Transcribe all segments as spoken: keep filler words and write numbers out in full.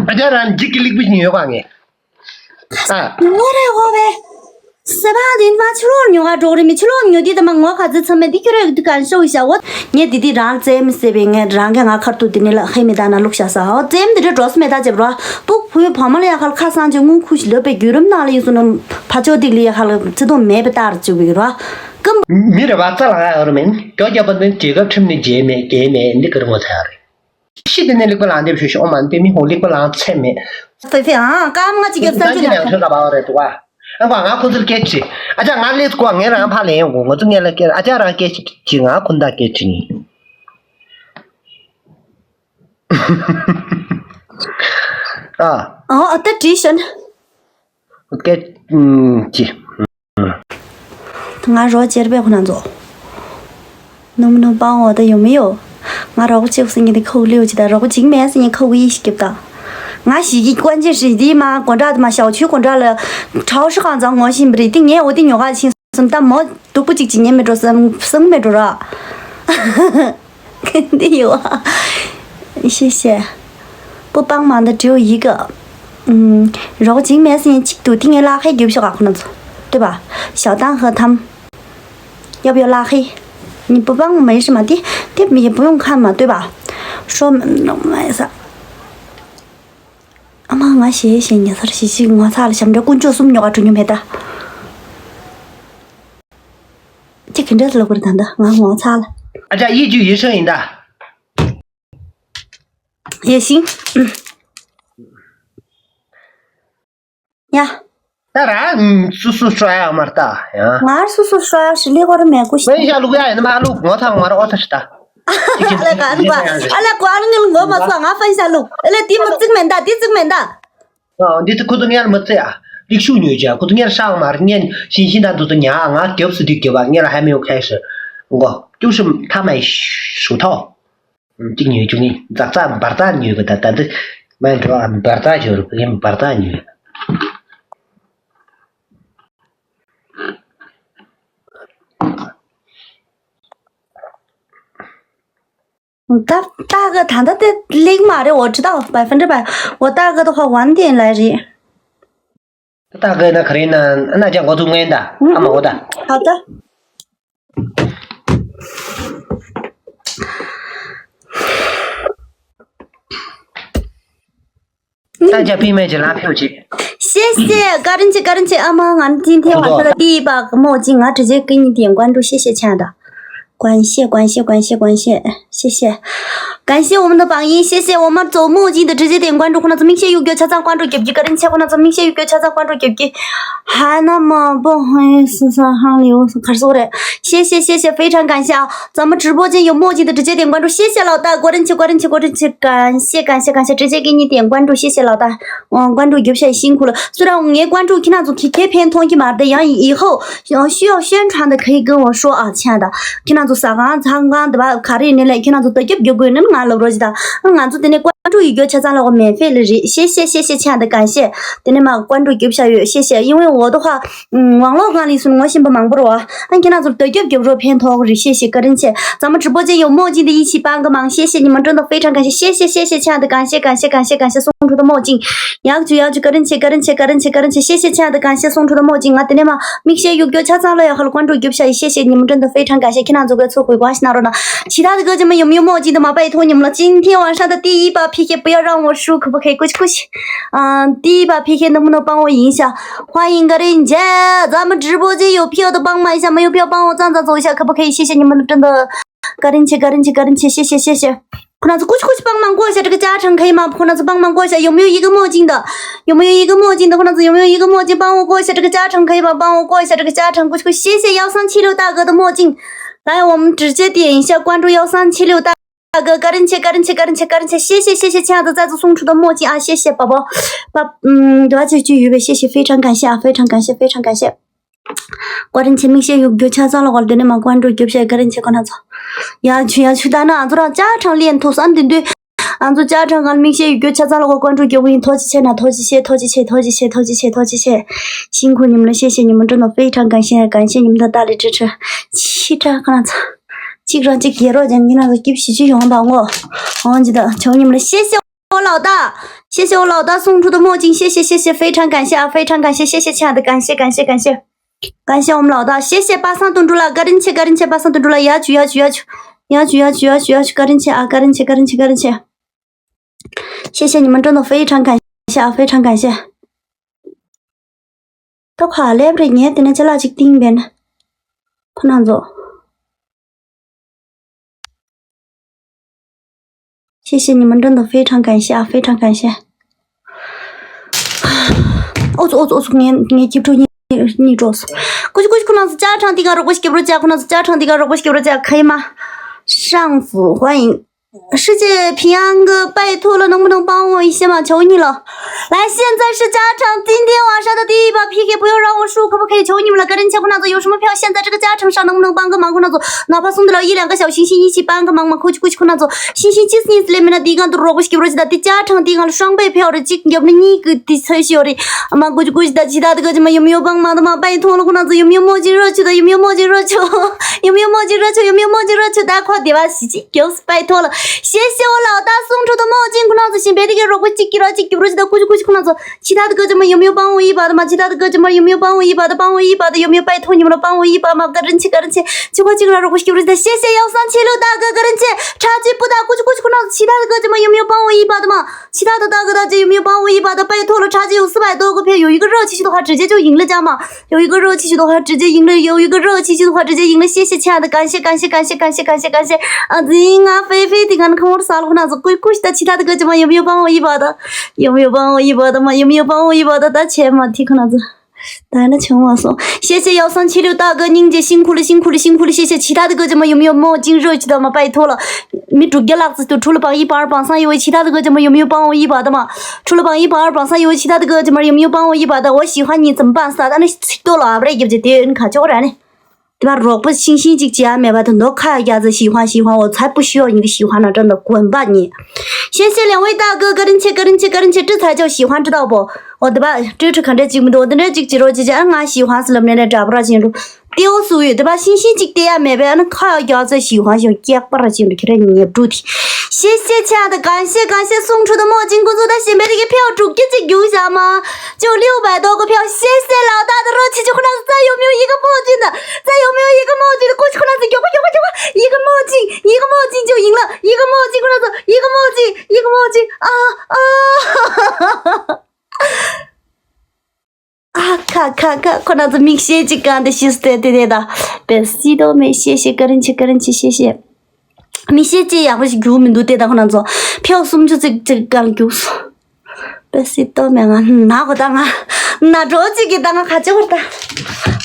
ཨ་ཅག་རང་འཇིགས་ཀྱི་ལིག་པི་ཉོས་པ་ངས། ཨ། ངོ་རེ་ཧོ་བེ། སེ་བ་དེ་མ་ཕྱི་ལོགས་ཉོ་ག་འགྲོ་རེ་མི་ཕྱི་ལོགས་ཉོ་དེ་དེ་མ་ངོ་ག་ཚོད་ཚང་མེད་དེ་ཁྱོད་རེ་ག་ཤོག་ཤ་འོ། ངས་དེ་དེ་རང་རྩེ་མི་སེ་བེ་ངས་རང་གི་ང་ཁར་ཏུ་དེ་ནི་ལ་ཧེ་མི་ད་ན་ལུག་ཤ་ས་འོ་རྩེ་མི་དེ་རེ་འགྲོ་སེ་མེད་ད་ཅེབ་རོ། སྤུག་བུའི་བ་མ་ལ་ཡ་ཁར་ཁ་སང་ཅེ་དངུལ་ཁུ་ཞི་ལོ་པེ་རྒྱུ་རམ་ན་ལ་ཡིན་སུ་ན་ཕ་ཆོ་དེ་ལི་ཡ་ཁར་ཚེ་དོན་མེད་པའི་རྟགས་ཅིག་བི་རོ། ཀམ། མི་རེ་བ་རྩ་ལ་ཡ་རོ་མེན་གྱོ་རྒྱབ་པ་ནི་རྒྱལ་ཁབ་ཁྲིམས་ནི་རྒྱལ་མེད་རྒྱལ་མེད་འདི་ཀར་ངོ་ཚ་ཡ་རེད། ཤི་དེ་ནས་ལེགས་པ་ལང་འདེབས་ཞུ་ཤོག་མ་འདི་མི་ཧོ་ལེགས་པ་ལང་ཚད་མེད། ཧྥེ་ཧྥེ་ཨང་སྐར་མ་གཅིག་གི་ས་ད་ཅི་ཅི་ནས་ཐོས་ཀ་བ་རེད་འདུག་ཨ། ཨ་ཁོ་ང་ཁོ་ཚོར་སྐད་ཆ། ཨ་ཅག་ང་ལས་ཁོ་ངས་རང་ཕ་ལས་ཡོང་གོ་ང་ཚོ་ངས་ལ་སྐད་ཨ་ཅག་རང་སྐད་ཆ་ང་ཁོ་འདའ་སྐད་ཆ་ངེས། ཨ། ཨ་ཨ་ད་དྲིས་ཤོན། སྐད་ཅི། ང་རོགས་བྱེད་པས་ཁོ་ན་ཚོ། ནུམ་ནུམ་པང་འོ་ད་ཡོང་མི་ཡོད། ང་རོགས་བྱེད་ཟེར་ཉིན་དེ་ཁོག་ལེའུ་ཅི་ད་རོགས་བྱེད་མེད་ཟེར་ཉིན་ཁོག་གི་ཡིད་ཤི་སྐྱིབས་དང་། ང་ཞིག་གི་ཀོན་ཅི་ཧྲི་དེ་མ་གོན་དྲ་དེ་མ་ཞའོ་ཆུའི་གོན་དྲ་ལ་ཁྲའོ་ཧྲི་ཁང་ཚང་ངོ་ཤིན་པ་རེད་དེ་ངས་འོ་དེ་ཉོ་ག་ཕྱིན་སོམ་ད་མོ་སྡུག་པོ་ཅིག་ཅི་ཉན་མི་འགྲོ་བསམ་བསམ་མི་འགྲོ་ར། འདི་ཡོད། ཤེས་ཤེས། པོ་པང་མ་འདི་བྲིའུ་ཡི་ག་ཨུམ། རོགས་བྱིང་མེད་སེ་ཡིན་གཅིག་ཏུ་ཏིང་ངེ་ལག་ཁའི་རྒྱུ་ཤོག་ཨ་ཁོ་ན་ཚོ། ལྟོས་པ། ཞའོ་ཏང་ཧ་ཐམ། ཡབ་ཡོ་ལག་ཁའི། ནི་པོ་པང་མ་ཡི་ཧྲི་མ་ཏི། ཏེབ་མི་ཡི་པོ་ཡོང་ཁ་མ་ལྟོས་པ། ཧྲོ་མ་ཡི་ས། ཨ་མ་ང་ཞེས་ཞེས་ཉེ་སར་ཞི་ཞི་ངོ་ཚ་ལ་ཞབས་འདྲེན་དཀོན་མཆོག་གསུམ་ཉོ་ག་འགྲོ་མྱོང་མེད་ད། ཅི་གི་འདྲ་ལ་གུར་ད་འདི་ང་ངོ་ཚ་ལ། ཨ་ཅག་ཡིད་རྒྱུ་ཡིད་ཧྲང་ཡིན་ད། ཡེ་ཤིང་། ཡ། ད་ར་སུ་སུ་སྲོ་ཡ་མ་ལྟ་ཡ། ང་སུ་སུ་སྲོ་ཡ་ཧྲི་ལི་གོ་ར་མེ་ཀུ་ཤི། ཕན་ཤ་ལུག་ཡ་ཡིན་མ་ལུག་ངོ་ཚ་མ་ར་ཨོ་ཚ་ཤི་ད། ཨ་ལ་ག་ཨ་ལ་ག་ཨ་ལ་གོ་ཨ་ལ་ངི་ལུག་ངོ་མ་སོ་ང་ཕན་ཤ་ལུག་ཨ་ལ་དེ་མི་བརྩིག་མེན་ད་དེ་བརྩིག་མེན་ད། འདི་ཚོ་ཁོ་ཚོ་ངེར་མི་ཚེ་ཨ། རིག་ཤུགས་ཉོས་ཀྱང་ཁོ་ཚོ་ངེར་ཧྲག་མ་རེད་ངས་ཤིན་ཤིན་ད་འདུ་ཚོ་ཉ་ང་རྒྱབ་སུ་དུས་རྒྱབ་པ་ངེར་ཧ་མི་ཡོང་ཁ་ཤི། མགོ་ཀྱུ་ཧྲི་ཐ་མ་ཡི་ཤུ་ཐོ། གཅིག་ཉོས་བཅུ་གཉིས་འཛག་རྩ་འབར་རྩ་ཉོས་གི་ད་ད་འདི་མ་འགྲོ་ཨ་འབར་རྩ་ཞོར་གི་འབར་རྩ་ཉོས། ད་ད་གི་ད་ད་དེ་ལེགས་མ་རེད་འོ་ཁྲི་ད་བའི་ཧྥན་ཁྲི་བའི་འོ་ད་གི་ད་ཧོ་ཝན་དེ་ལ་རེད། ད་གི་ན་ག་རེ་ན་ཨ་ན་ཅང་གོ་ཚུགས་ངན་ད་ཨ་མ་འོ་ད། ད་ད། ད་ཅག་པི་མེ་ཅི་ལ་ཕེའུ་ཅི། 谢谢，个人去，个人去，啊妈，俺今天晚上的第一把墨镜，我直接给你点关注，谢谢，亲爱的。感谢，感谢，感谢，感谢，谢谢。感谢我们的榜一，谢谢我们走墨镜的直接点关注，可能从明显有给恰赞关注，给个人去，可能从明显有给恰赞关注，给给，还那么不好意思，三行流，可是我的，谢谢，谢谢，非常感谢啊。 咱们直播间有墨镜的直接点关注，谢谢老大，个人去，个人去，个人去，感谢感谢感谢，直接给你点关注，谢谢老大。嗯，关注有些辛苦了，虽然我关注 ཁྱེད་རང་ཚོ་ཁྱེད་ཁྱེད་ཕན་ཐོགས་ཀྱི་མ་རེད་ཡང་以后需要宣传的可以跟我说啊，亲爱的。 ཁྱེད་རང་ཚོ་ཟ་ཁང་ཚང་ཁང་འདི་བ་ག་རེ་ནས་ལས་ཁྱེད་རང་ཚོ་བརྡ་ཁྱབ་རྒྱག་དགོས་ནམ་ང་ལབ་རོགས་ཞིག་ད། ང་ཚོ་དེ་ནས་关注 ཡི་གྱོད་ཆ་ཚང་ལ་གོ་མེད་ཕེ་ལ་རེད། 谢谢谢谢亲爱的，感谢。 དེ་ནས་མ་关注 རྒྱབ་བྱ་ཡོད། 谢谢。 因为我的话 网络 སྒང་ལ་སུན་ངོ་ཤེས་པ་མང་པོ་རེད་བ། ཨ་ཁྱེད་རང་ཚོར་བརྡ་ཁྱབ་རྒྱབ་རོགས་ཕན་ཐོགས་རེད། 谢谢，个人去。 咱们直播间有墨镜的一起帮个忙，谢谢你们，真的非常感谢，谢谢谢谢亲爱的，感谢感谢感谢感谢送出的墨镜，要求要求个人去个人去个人去个人去，谢谢亲爱的，感谢送出的墨镜。 ང་དེ་ནས་མ་མིག་ཤེལ་གཡུག་རྒྱུ་ཆ་ཚང་ལ་ཡ་ཧ་ལ་关注 རྒྱབ་བྱ་ཡི། 谢谢你们，真的非常感谢。 ཁྱེད་རང་ཚོ་ག་ཚོད་དགོས་གང་ཞིག་གནང་རོགས་གནང་། 其他的哥姐们有没有墨镜的吗？拜托你们了，今天晚上的第一把P K不要让我输，可不可以？过去过去。 嗯，第一把P K能不能帮我赢一下？欢迎个人姐，咱们直播间有票的帮忙一下，没有票帮我赞赞走一下，可不可以？谢谢你们，真的。个人姐，个人姐，个人姐，谢谢谢谢。 可能是过去过去帮忙过一下这个加成可以吗？可能是帮忙过一下，有没有一个墨镜的？有没有一个墨镜的？可能是有没有一个墨镜帮我过一下这个加成可以吗？帮我过一下这个加成，过去过去，谢谢幺三七六大哥的墨镜。来，我们直接点一下关注幺三七六大 大哥，个人切，个人切，个人切，个人切，谢谢，谢谢，亲爱的，再次送出的墨镜啊，谢谢宝宝，宝，嗯，对吧？就就预备，谢谢，非常感谢啊，非常感谢，非常感谢。 个人切，明显有有钱上了，我等你们关注，就不是个人切，跟他走。要去要去到那，做到加长练，头三点对。俺做加长，俺明显有有钱上了，我关注，就给你托起钱了，托起钱，托起钱，托起钱，托起钱，托起钱。辛苦你们了，谢谢你们，真的非常感谢，感谢你们的大力支持。气炸，跟他走。 གཅིག་རང་གཅིག་རྒྱལ་རོགས་ཀྱང་མི་ནང་དུ་སྐྱིབས་ཞི་ཅི་ཡོང་དང་ངོ་། འོང་ཅི་དང་ཆོག་ཉིམ་ལ་ཤེས་ཤེས། ཨོ་ལའོ་ད། 谢谢我老大送出的墨镜，谢谢谢谢，非常感谢啊，非常感谢，谢谢亲爱的，感谢感谢感谢，感谢我们老大，谢谢八三东珠了，个人切个人切八三东珠了，呀去呀去呀去呀去呀去呀去呀去，个人切啊，个人切个人切个人切，谢谢你们，真的非常感谢啊，非常感谢。 ད་ཁ་ལེབ་རེ་ཉལ་དེ་ནས་ཅ་ལག་ཅིག་བཏིང་བས་ན། ཁོ་ན་ཚོ། 谢谢你们，真的非常感谢啊，非常感谢。 ཨོ་ཙོ་ཨོ་ཙོ་ཨོ་ཙོ། ངའི་ངའི་སྐྱིབས་འགྲོ་གཉིད་གཉིད་འགྲོ་སོང་། ཀུ་ཅི་ཀུ་ཅི། ཁོ་ན་ཚོ་ཅ་ཁྲང་དེ་ག་རོགས་པ་ཞིག་སྐྱིབས་རོགས་བྱ། ཁོ་ན་ཚོ་ཅ་ཁྲང་དེ་ག་རོགས་པ་ཞིག་སྐྱིབས་རོགས་བྱ། 可以吗？上次欢迎 世界平安哥，拜托了，能不能帮我一些嘛？求你了。来，现在是加长，今天晚上的第一把P K，不要让我输，可不可以？求你们了，个人切，困难组有什么票，现在这个加长上能不能帮个忙？困难组哪怕送得了一两个小星星，一起帮个忙嘛。过去过去，困难组星星七四一四连麦的第一个都弱不西不弱的，第加长第一个双倍票的，这有没有你个的才是有的？啊妈，过去过去的，其他的哥姐们有没有帮忙的吗？拜托了，困难组有没有墨镜热去的？有没有墨镜热去？有没有墨镜热去？有没有墨镜热去？大家快点吧，喜气。 就是拜托了，谢谢我老大送出的墨镜，困难组先别的给弱不西不弱的，过去过去，其他的哥姐们有没有帮我一把的吗？其他的哥姐们有没有帮我一把的？帮我一把的，有没有拜托你们了？帮我一把嘛，个人气个人气，结果这个弱不西不的，谢谢幺三七六大哥，个人气，差距不大，过去过去，困难组其他的哥姐们有没有帮我一把的吗？其他的大哥大姐有没有帮我一把的？拜托了，差距有四百多个票，有一个热气球的话，直接就赢了家嘛。 有一个热气球的话，直接赢了；有一个热气球的话，直接赢了。谢谢，亲爱的，感谢，感谢，感谢，感谢，感谢，感谢。啊，对啊，菲菲，你看，看我的啥了？困难组，过去过去的，其他的哥姐们有没有帮我一把的？有没有帮我一把的吗？有没有帮我一把的？大钱吗？听困难组，来了，全网送。谢谢幺三七六大哥，宁姐辛苦了，辛苦了，辛苦了，谢谢。其他的哥姐们有没有墨镜热去的吗？拜托了。 མི་དྲུག་བརྒྱ་ལྷག་ཙམ་འདུག། 除了榜一、榜二、榜三以外，其他的哥姐们有没有帮我一把的吗？除了榜一、榜二、榜三以外，其他的哥姐们有没有帮我一把的？我喜欢你怎么办？ས་ད་ནི་ཚིག་ཏོ་ལ་ཨ་བ་རེ་རྒྱབ་ཅེ་དེ་ཡོད་ནི་ཁ་ཆོག་ར་ནི། དེ་བ་རོགས་པ་ཤིང་ཤིང་ཅིག་བྱེད་ཡ་མེད་པ་དོན་དོ་ཁ་ཡ་རྒྱ་ཚ་喜欢喜欢 我才不需要你的喜欢呢，真的滚吧你。谢谢两位大哥，个人切，个人切，个人切，这才叫喜欢，知道不？ འོ་དེ་བ་སྤྲོས་ཁྲི་ག་འདྲ་ཅིག་མི་འདུག། འོ་དེ་འདྲ་ཅིག་བྱེད་རོགས་བྱེད་ཅེ། ཨ་ང་喜欢སི་ལབ་ནས་ནས་འདྲ་པོ་ར་ཅན་རུ། ཏེའོ་སུ་ཡོད། དེ་བ་ཤིང་ཤིང་ཅིག་སྟེ་ཡ་མེད་པས། ཨ་ནི་ཁ་ཡ་རྒྱ་ཚ་喜欢 ཞིང་སྐྱག་པ་ར་ཅན་རུ་ཁྱེད་ར་ཉེ་བྲུ་དེ། 谢谢亲爱的，感谢感谢送出的墨镜，工作的先别的给票主给这有啥吗？就六百多个票，谢谢老大的热情，就困难再有没有一个墨镜的？再有没有一个墨镜的？过去困难再有个有个有个一个墨镜，一个墨镜就赢了，一个墨镜困难走，一个墨镜，一个墨镜啊啊！ ཨ་ཁ་ཁ་ཁ། ཁོ་རང་ཚོ་མིག་ཤེལ་གཅིག་གང་དེ་ཤེས་སུ་དེ་དེ་དེ་ད། པེ་སི་ཏོ་མེ་ཤེས་ཤེས། ཀ་རིན་ཆེ་ཀ་རིན་ཆེ་ཤེས་ཤེས། མིག་ཤེལ་གཅིག་ཡག་པོ་ཞིག་རྒྱུག་མི་འདུག་དེ་ད། ཁོ་རང་ཚོ་ཕྱོགས་སུམ་ཅུ་ཙིག་ཅིག་གང་རྒྱུག་སོང་། པེ་སི་ཏོ་མེ་ང་ན་གོ་ད་ང་ན་འགྲོ་གཅིག་གི་ད་ང་ཁ་ཆེ་གོ་ད།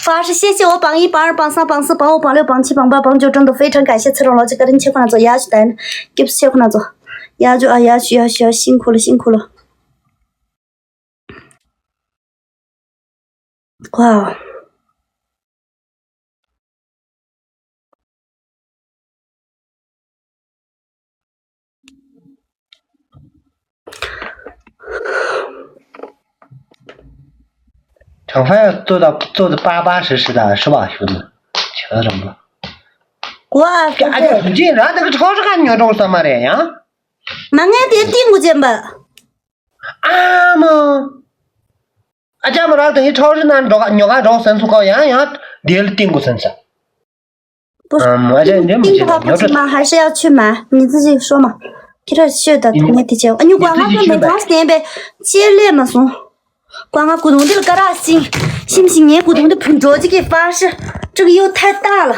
发是谢谢我榜一、榜二、榜三、榜四、榜五、榜六、榜七、榜八、榜九中的非常感谢 ཚེ་རིང་ལོ་ཅིག་ཀ་རིན་ཆེ། ཁོ་རང་ཚོ་ཡ་ཞུ་ད་ཡིན། སྐྱིབས་ཆེ། ཁོ་རང་ཚོ་ཡ་ཞུ་ཨ་ཡ་ཞུ་ཡ་ཞུ་ཡ། 辛苦了，辛苦了。 ཁོ། ཁྲང་ཧྥན་ཙོ་ད་ཙོ་ད་པ་པ་ཧྲི་ཧྲི་ད་ཧྲི་བ་ཞུ་ནི་ཆ་རམ་པ། ཀོ་ཨ་ཀ་ཨ་ཅག་དུ་ཅི་ར་ད་གི་ཁྲོ་ཧྲི་ཁ་ཉོ་གྲོང་ས་མ་རེད་ཡ། མ་ངས་དེ་ཏིང་གུ་ཅན་པ། ཨ་མ། ཨ་ཅག་མོ་རང་དེ་ཧི་ཁྲོ་རི་ནང་འགྲོ་ག་ཉོ་ག་འགྲོ་སེམས་སུ་ཁོ་ཡང་ཡང་དེ་ལ་ཏིང་གུ་སེམས་ས། 不是， ཨ་མ་ཨ་ཅག་འདྲེ་མ་ཏིང་གུ་བྱེད་ཧ་ཉོ་གྲོ། 不行吗？还是要去买？你自己说嘛。 ཁྱེད་རང་ཤོད་ད། ངས་དེ་བྱས། ཨ་ཉུ་ཀུ་ང་ཚོ་མེ་གང་སྟན་པས་ཅེར་ལས་མ་སོང་། ཀ་ང་གུ་དུང་དེ་ལ་ཀ་ར་སིང་ཤིམ་ཤིང་ངའི་གུ་དུང་དེ་བུན་འགྲོ་ཅིག་གི་ཧྥ་ཧྲི་ཀྲིག་ཡོད་ཐལ་ལྟ་ལ།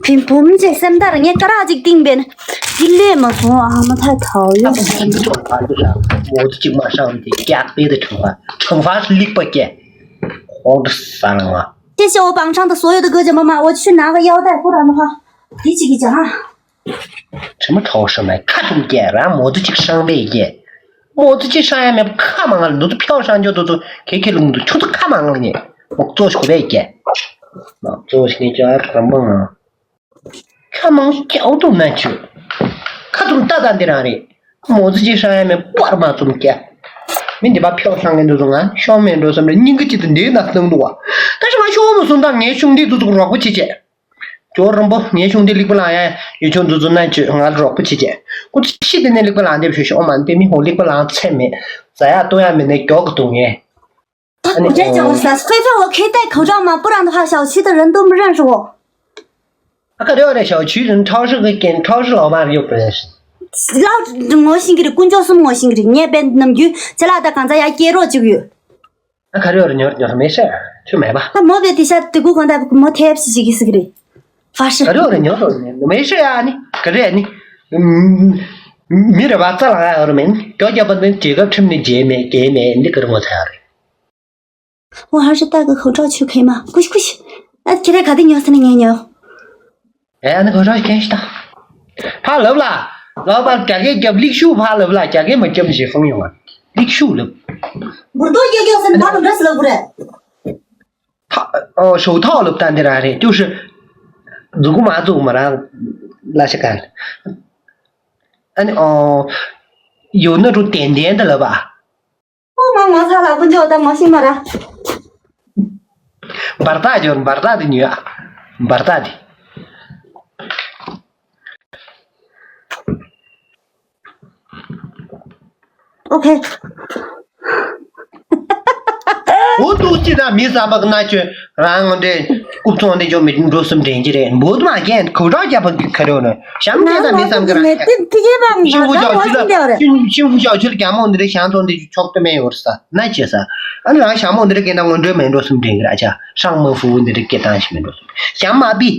བུན་བུམ་ཅེ་སེམས་དར་ངས་ཀ་ར་ཅིག་བཏིང་པས་ན་དེ་ལས་མ་སོང་། ཨ་མ་ཐལ་ཐལ་ཡོད། མོ་ཚོ་གཅིག་མ་ཤང་དེ་སྐྱག་པས་དེ་ཁྲང་ཧྥ་ཁྲང་ཧྥ་ལིག་པ་སྐྱེ། ཁོང་དུ་ས་ལ་ང་། 谢谢我榜上的所有的哥姐妹们，我去拿个腰带，不然的话，提起给讲啊。 ཁྲི་མ་ཁྲོ་ཧྲི་མ་ཁ་ཐུམ་སྐྱེ་ར། མོ་ཚོ་གཅིག་ཧྲང་པས་སྐྱེ། མོ་ཚོ་གཅིག་ཧྲང་ཡ་མེད་པ་ཁ་མང་ལ་འདུག་ཚོ་ཕྱོགས་ཧྲང་ཅོ་འདུག་ཚོ་ཁེ་ཁེ་ལུང་འདུག་ཁྱོད་ཚོ་ཁ་མང་ལ་ཉེ། མོ་གཙོ་ཞིག་གོ་བས་སྐྱེ། མོ་གཙོ་ཞིག་ནས་ཅོ་ཨ་ཁ་མང་ང་། ཁ་མང་སྐྱའོ་དུ་ན་ཆུ། ཁ་ཐུམ་ཏ་ཏ་འདི་རང་རེད། མོ་ཚོ་གཅིག་ཧྲང་ཡ་མེད་པར་མ་ཚུམ་སྐྱེ། མི་འདི་པ་ཕྱོགས་ཧྲང་ངེ་འདུག་ཚོ་ང་ཤོག་མེད་འགྲོ་བསམ་རེ་སྙིང་གི་གཅིག་ཏུ་འདི་ན་སྣང་འདུག་བ། ད་ཤི་མ་ཤོག་མོ་སུན་ད་ངའི་ཤུང་འདི་འདུག་ཚོ་རོགས་པ་བྱེད་བྱེད། ཇོ་རིན་པོ་ངའི་ཤུང་འདི་ལིག་པ་ལང་ཡ་ཡོད་ཆུང་འདུག་ཚོ་ན་ཆུ་ང་ལ་རོགས་པ་བྱེད་བྱེད། ཁོ་ཚོ་ཤི་དེ་ནས་ལིག་པ་ལང་འདེབས་ཤོག་ཤོག་མ་འདི་མི་ཧོ་ལིག་པ་ལང་ཚད་མེད། ཟ་ཡག་བཏུང་ཡག་མེད་ནས་མགྱོགས་ཀྱི་བཏུང་ངས། 他不认识我是谁，菲菲，我可以戴口罩吗？不然的话，小区的人都不认识我。 ཨ་ཁ་རེ་བ་རེ་ཤའོ་ཆུའི་རིན་超市གི་ཀན་超市老板又不认识。 ལགས་ངོ་ཤེས་ཀྱི་རེད། དཀོན་མཆོག་གསུམ་ངོ་ཤེས་ཀྱི་རེད། ངས་བན་ནམ་རྒྱུན་ཁྱེད་ལ་ད་གང་ཚ་ཡ་སྐྱེ་རོགས་བཅུག་ཡོད། ཨ་ཁ་རེ་བ་རེ་ཉོར་ཉོར་མེ་ཤ་ཆུ་མེད་པ། ད་མོ་བེ་དེ་ཤ་དེ་གུ་གང་ད་མོ་ཐེབས་ཤིག་ཤིག་གི་ཟིག་རེད། ཧྥ་ཤི། ཁ་རེ་བ་རེ་ཉོར་མེ་ཤ་ཡ་ནི་ག་རེ་ནི། མི་རེ་བ་རྩ་ལ་ཡ་ར་མེན་ཀྱོ་ཀྱ་པ་ནི་རྒྱལ་ཁབ་ཁྲིམས་ནི་རྒྱལ་མེད་རྒྱལ་མེད་འདི་ག་རེ་ངོ་ཚ་ཡ་རེད། 我还是戴个口罩去可以吗？ ཁུ་ཤི་ཁུ་ཤི། ཨ་ཁྱེད་རང་ག་དུས་ཉོ་ས་ནས་ཉན་ཉོ། ཨེ་ཨ་ནི་ཁོ་རང་ཁྱེད་ཤི་ད། ཕ་ལབ་ལ། ལབ་པ་རྒྱ་སྐད་རྒྱབ་ལིག་ཤུ་ཕ་ལབ་ལ་རྒྱ་སྐད་མ་རྒྱབ་ཞེས་ཧྥང་ཡོང་ང་། ལིག་ཤུ་ལབ། འབུར་རྡོ་རྒྱག་རྒྱག་ཟེར་ནས་ཕ་ལ་འདྲ་སི་ལབ་དགོས་རེད། ཐ་ཨོ་ཞོག་ཐོག་ལབ་ད་འདི་རང་རེད་ཅུ་ཧྲི། འཛུགས་མ་འཛུགས་མ་རང་ལ་ཤི་ག་ཨ་ནི་ཨོ། ཡོད་ན་རུ་ཏན་ཏན་ད་ལབ་པ། ཨོ་མ་ངོ་ཚ་ལ་ཀུན་ཅོ་ད་ངོ་ཤེས་མ་ར། འབར་ཐག་ཅོར་འབར་ཐག་དེ་ཉོས་ཨ། འབར་ཐག་དེ། ཨོ་ཁེ། འོ་ཏུ་ཅི་ད་མི་བསམ་པ་ན་ཆོས་རང་ངོ་འདྲེ་རྐུབ་ཚོང་འདི་ཅོ་མི་འགྲོ་སུམ་འདྲེན་གྱི་རེད་འབོད་མ་རྒན་ཁོ་རང་རྒྱབ་པ་གི་ཁ་རེ་ནས་ཞམ་སྐད་ད་མི་བསམ་གི་ར། ཤིང་བུ་ཞའོ་ཆུ་ལ་ཤིང་ཤིང་བུ་ཞའོ་ཆུ་ལ་རྒྱ་མོ་འདི་རེད་ཞང་ཚོང་འདི་ཆོག་ཏུ་མེད་ཡོད་ས་ན་ཅེ་ས། ཨ་ནི་རང་ཞང་མོ་འདི་རེད་སྐད་ད་ངོ་འདྲེ་མེད་འགྲོ་སུམ་འདྲེན་གི་ར་ཅ་ཧྲང་མོ་ཧྥུ་བུ་འདི་རེད་སྐད་བཏང་ཞིག་མེད་འགྲོ་སུམ་ཞམ་མ་པི།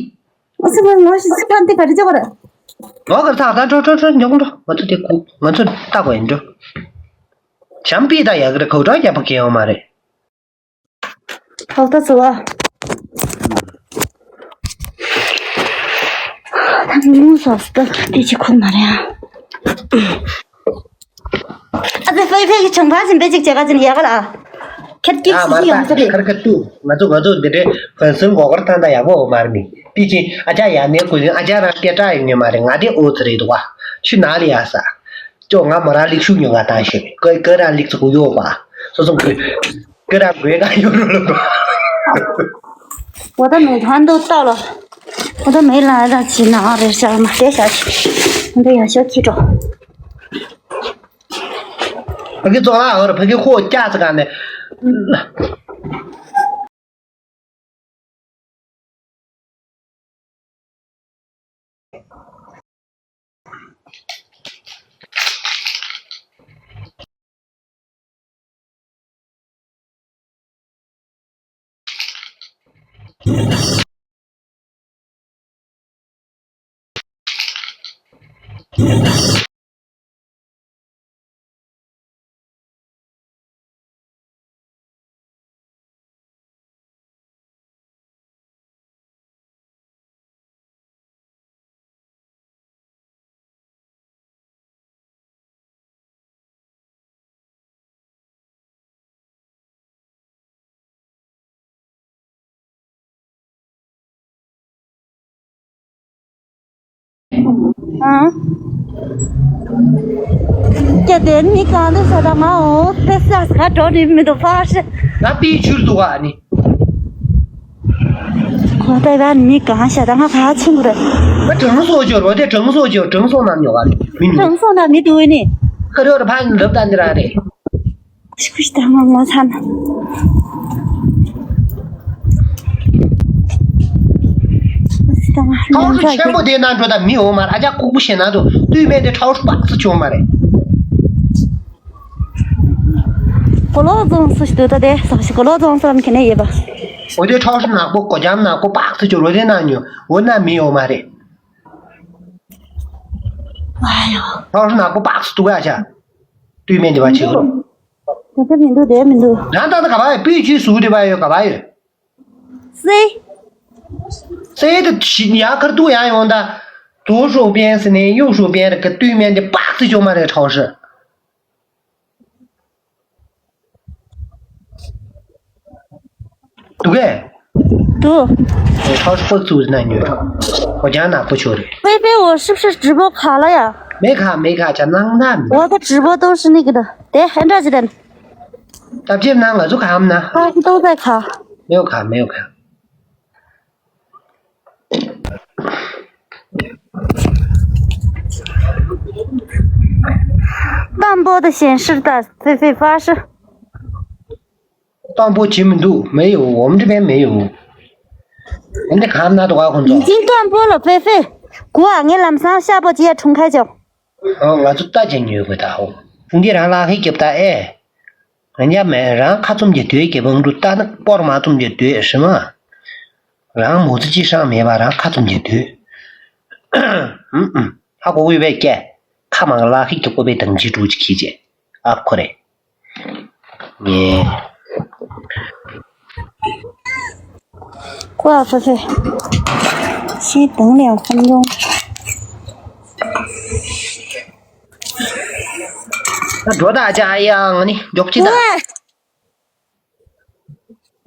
ཨ་སི་མོ་ངོ་ཤི་སི་ཁན་ཏི་ག་རི་ཅོ་ག་ར། ལོ་གར་ཐག་ད་འགྲོ་འགྲོ་འགྲོ་མགྱོགས་འགྲོ་ང་ཚོ་དེ་གུ་ང་ཚོ་ལྟ་དགོས་ཡིན་འགྲོ། ཞམ་པི་ད་ཡ་གི་རེད་ཁོ་རང་རྒྱབ་པ་གལ་ཡོང་མ་རེད། ཧོ་ད་ཚོ་བ། ད་མི་མོ་སོ་སི་ད་དེ་ཅི་ཁོ་མ་རེད་ཨ། ཨ་ཙི་ཧྥེ་ཧྥེ་གི་ཆང་ཕ་ཟིན་པེ་ཅིག་བྱེད་ག་ཅིན་ཡ་ག་ལ། ཁེར་སྐྱེས་ཨ་མ་སི་ཡོང་ས་ད་རེད། ཁར་ཁ་ཏུ་ང་ཚོ་ང་ཚོ་འདི་འདྲའི་ཧོན་སུན་མགོ་སྐོར་ཐང་ད་ཡག་པོ་མ་རེད་མི་པི་ཅིན་ཨ་ཅག་ཡ་ནས་ཀུ་ཟིན་ཨ་ཅག་རང་སྐད་གྲགས་ཡོད་ཉོ་མ་རེད་ང་དེ་ཨོ་ཙི་རེད་འདུག་བ་ཆུ་ནག་ལི་ཡ་ས། ཅོ་ང་མོ་རང་ལིག་ཤུགས་ཉོ་ག་བཏང་ཤེས་ཀ་ཀ་རང་ལིག་ཚུགས་ཡོད་པ། སོ་སོ་ཀ་ཀ་རང་དགོས་ག་ཡོད་རོ་ལ་འགྲོ། 我的美团都到了，我的美团让其拿二十箱嘛，别小气，你这样小气着。 ཕ་གི་ཙོག་ལ་ཧོར་ཕ་གི་ཁོ་སྐྱག་ཙི་ག་ནས། ཨང་། སྐྱ་དེ་མི་གང་དུ་ས་ད་མ་འོ་དེ་ས་ས་འགྲོ་ནི་མི་འདུག་ཕ་ཤི། ང་པིའི་ཆུར་འདུག་ཨ་ནི། ཁོ་ད་ད་མི་གང་ཤ་ད་ང་ཕ་ཆུང་གི་རེད། ང་གྲང་སོ་ཅོར་བ་དེ་གྲང་སོ་ཅོར་གྲང་སོ་ནམ་ཉོ་བ་མི་ཉོ། གྲང་སོ་ནམ་མི་འདུག་ནི། ཁ་རེ་བ་ཕ་ལབ་ད་འདི་ར་རེད། ཤི་ཁུ་ཤི་ད་ང་ངོ་ཚ་ན། ཁ་བ་སུ་ཆེན་པོ་དེ་ན་འགྲོ་ད་མི་འོ་མ་ར་ཨ་ཅག་ལྐུགས་པོ་ཞེ་ན་དུ་དུས་མེད་དེ་ཁྲའོ་སུ་པགས་སུ་བྱུང་མ་རེད། གོ་ལོ་རྫོང་སུ་ཞིག་འདུག་ད་དེ་ས་ཞིག་གོ་ལོ་རྫོང་སུ་ལམ་ཁེ་ནས་ཡོད་པ། འོ་དེ་ཁྲའོ་སུ་ནག་པོ་གོ་ལྕམ་ནག་པོ་པགས་སུ་བྱུང་རོ་དེ་ན་ཉོ་འོ་ན་མི་འོ་མ་རེད། ཨ་ཡོ། ཁྲའོ་སུ་ནག་པོ་པགས་སུ་འདུག་ཨ་ཅག་དུས་མེད་དེ་བ་ཆེ་རུ། ད་ལྟ་མི་འདུག་དེ་མི་འདུག་རང་ད་ལྟ་ག་བ་ཡོད་པུས་ཆུའི་ཟུར་དེ་བ་ཡོད་ག་བ་ཡོད། སེ། སེ་དེ་ཡ་ཁར་ཏུ་ཡ་ཡོང་ད། 左手边是呢，右手边那个对面的八十九嘛那个超市。对不对？对。超市不租那女的，我家那不求的。菲菲，我是不是直播卡了呀？没卡，没卡，讲那那没。我的直播都是那个的。对，很着急的。 ད་ཅེབ་ན་ང་ཚོ་གམ་ན། 他都在卡。 没有卡，没有卡。淡薄的显示的，菲菲发誓。淡薄 没有，我们这边没有。人家看那的话，工作。已经断播了，菲菲。古啊，你 ལམ་སང་ཤ་པོ་ཅི་ཡ་ཁྲུང་ཁ་ཅོ། ང་ཚོ་ལྟ་ཅན་ཉོས་དགོས་ད་ཧོ། ཁྲུང་ཅི་རང་ལག་ཧི་རྒྱབ་ད་ཨེ། ང་ཉ་མེད་རང་ཁ་བཙུམ་གྱི་དུས་རྒྱབ་བང་རུ་ལྟ་ན་སྤོར་མ་བཙུམ་གྱི་དུས་ཧྲི་མ། རང་མོ་ཚི་ཅི་ཧྲང་མེད་པ་རང་ཁ་བཙུམ་གྱི་དུས། ཧ་གོ་གི་བས་ཀྱེ། ཁ་མང་ལག་ཧི་རྒྱབ་ཀོ་བས་དང་ཅི་དྲུག་ཅི་ཁི་ཅེ། ཨ་ཁོ་རེ། ངས། ཁོ་ཨ་ཕ་ཕེ། ཤིང་དང་ནས་ཁོམ་ཡོང་། ད་འགྲོ་ད་ཅ་ཡང་ནི་མགྱོགས་ཅི་ད།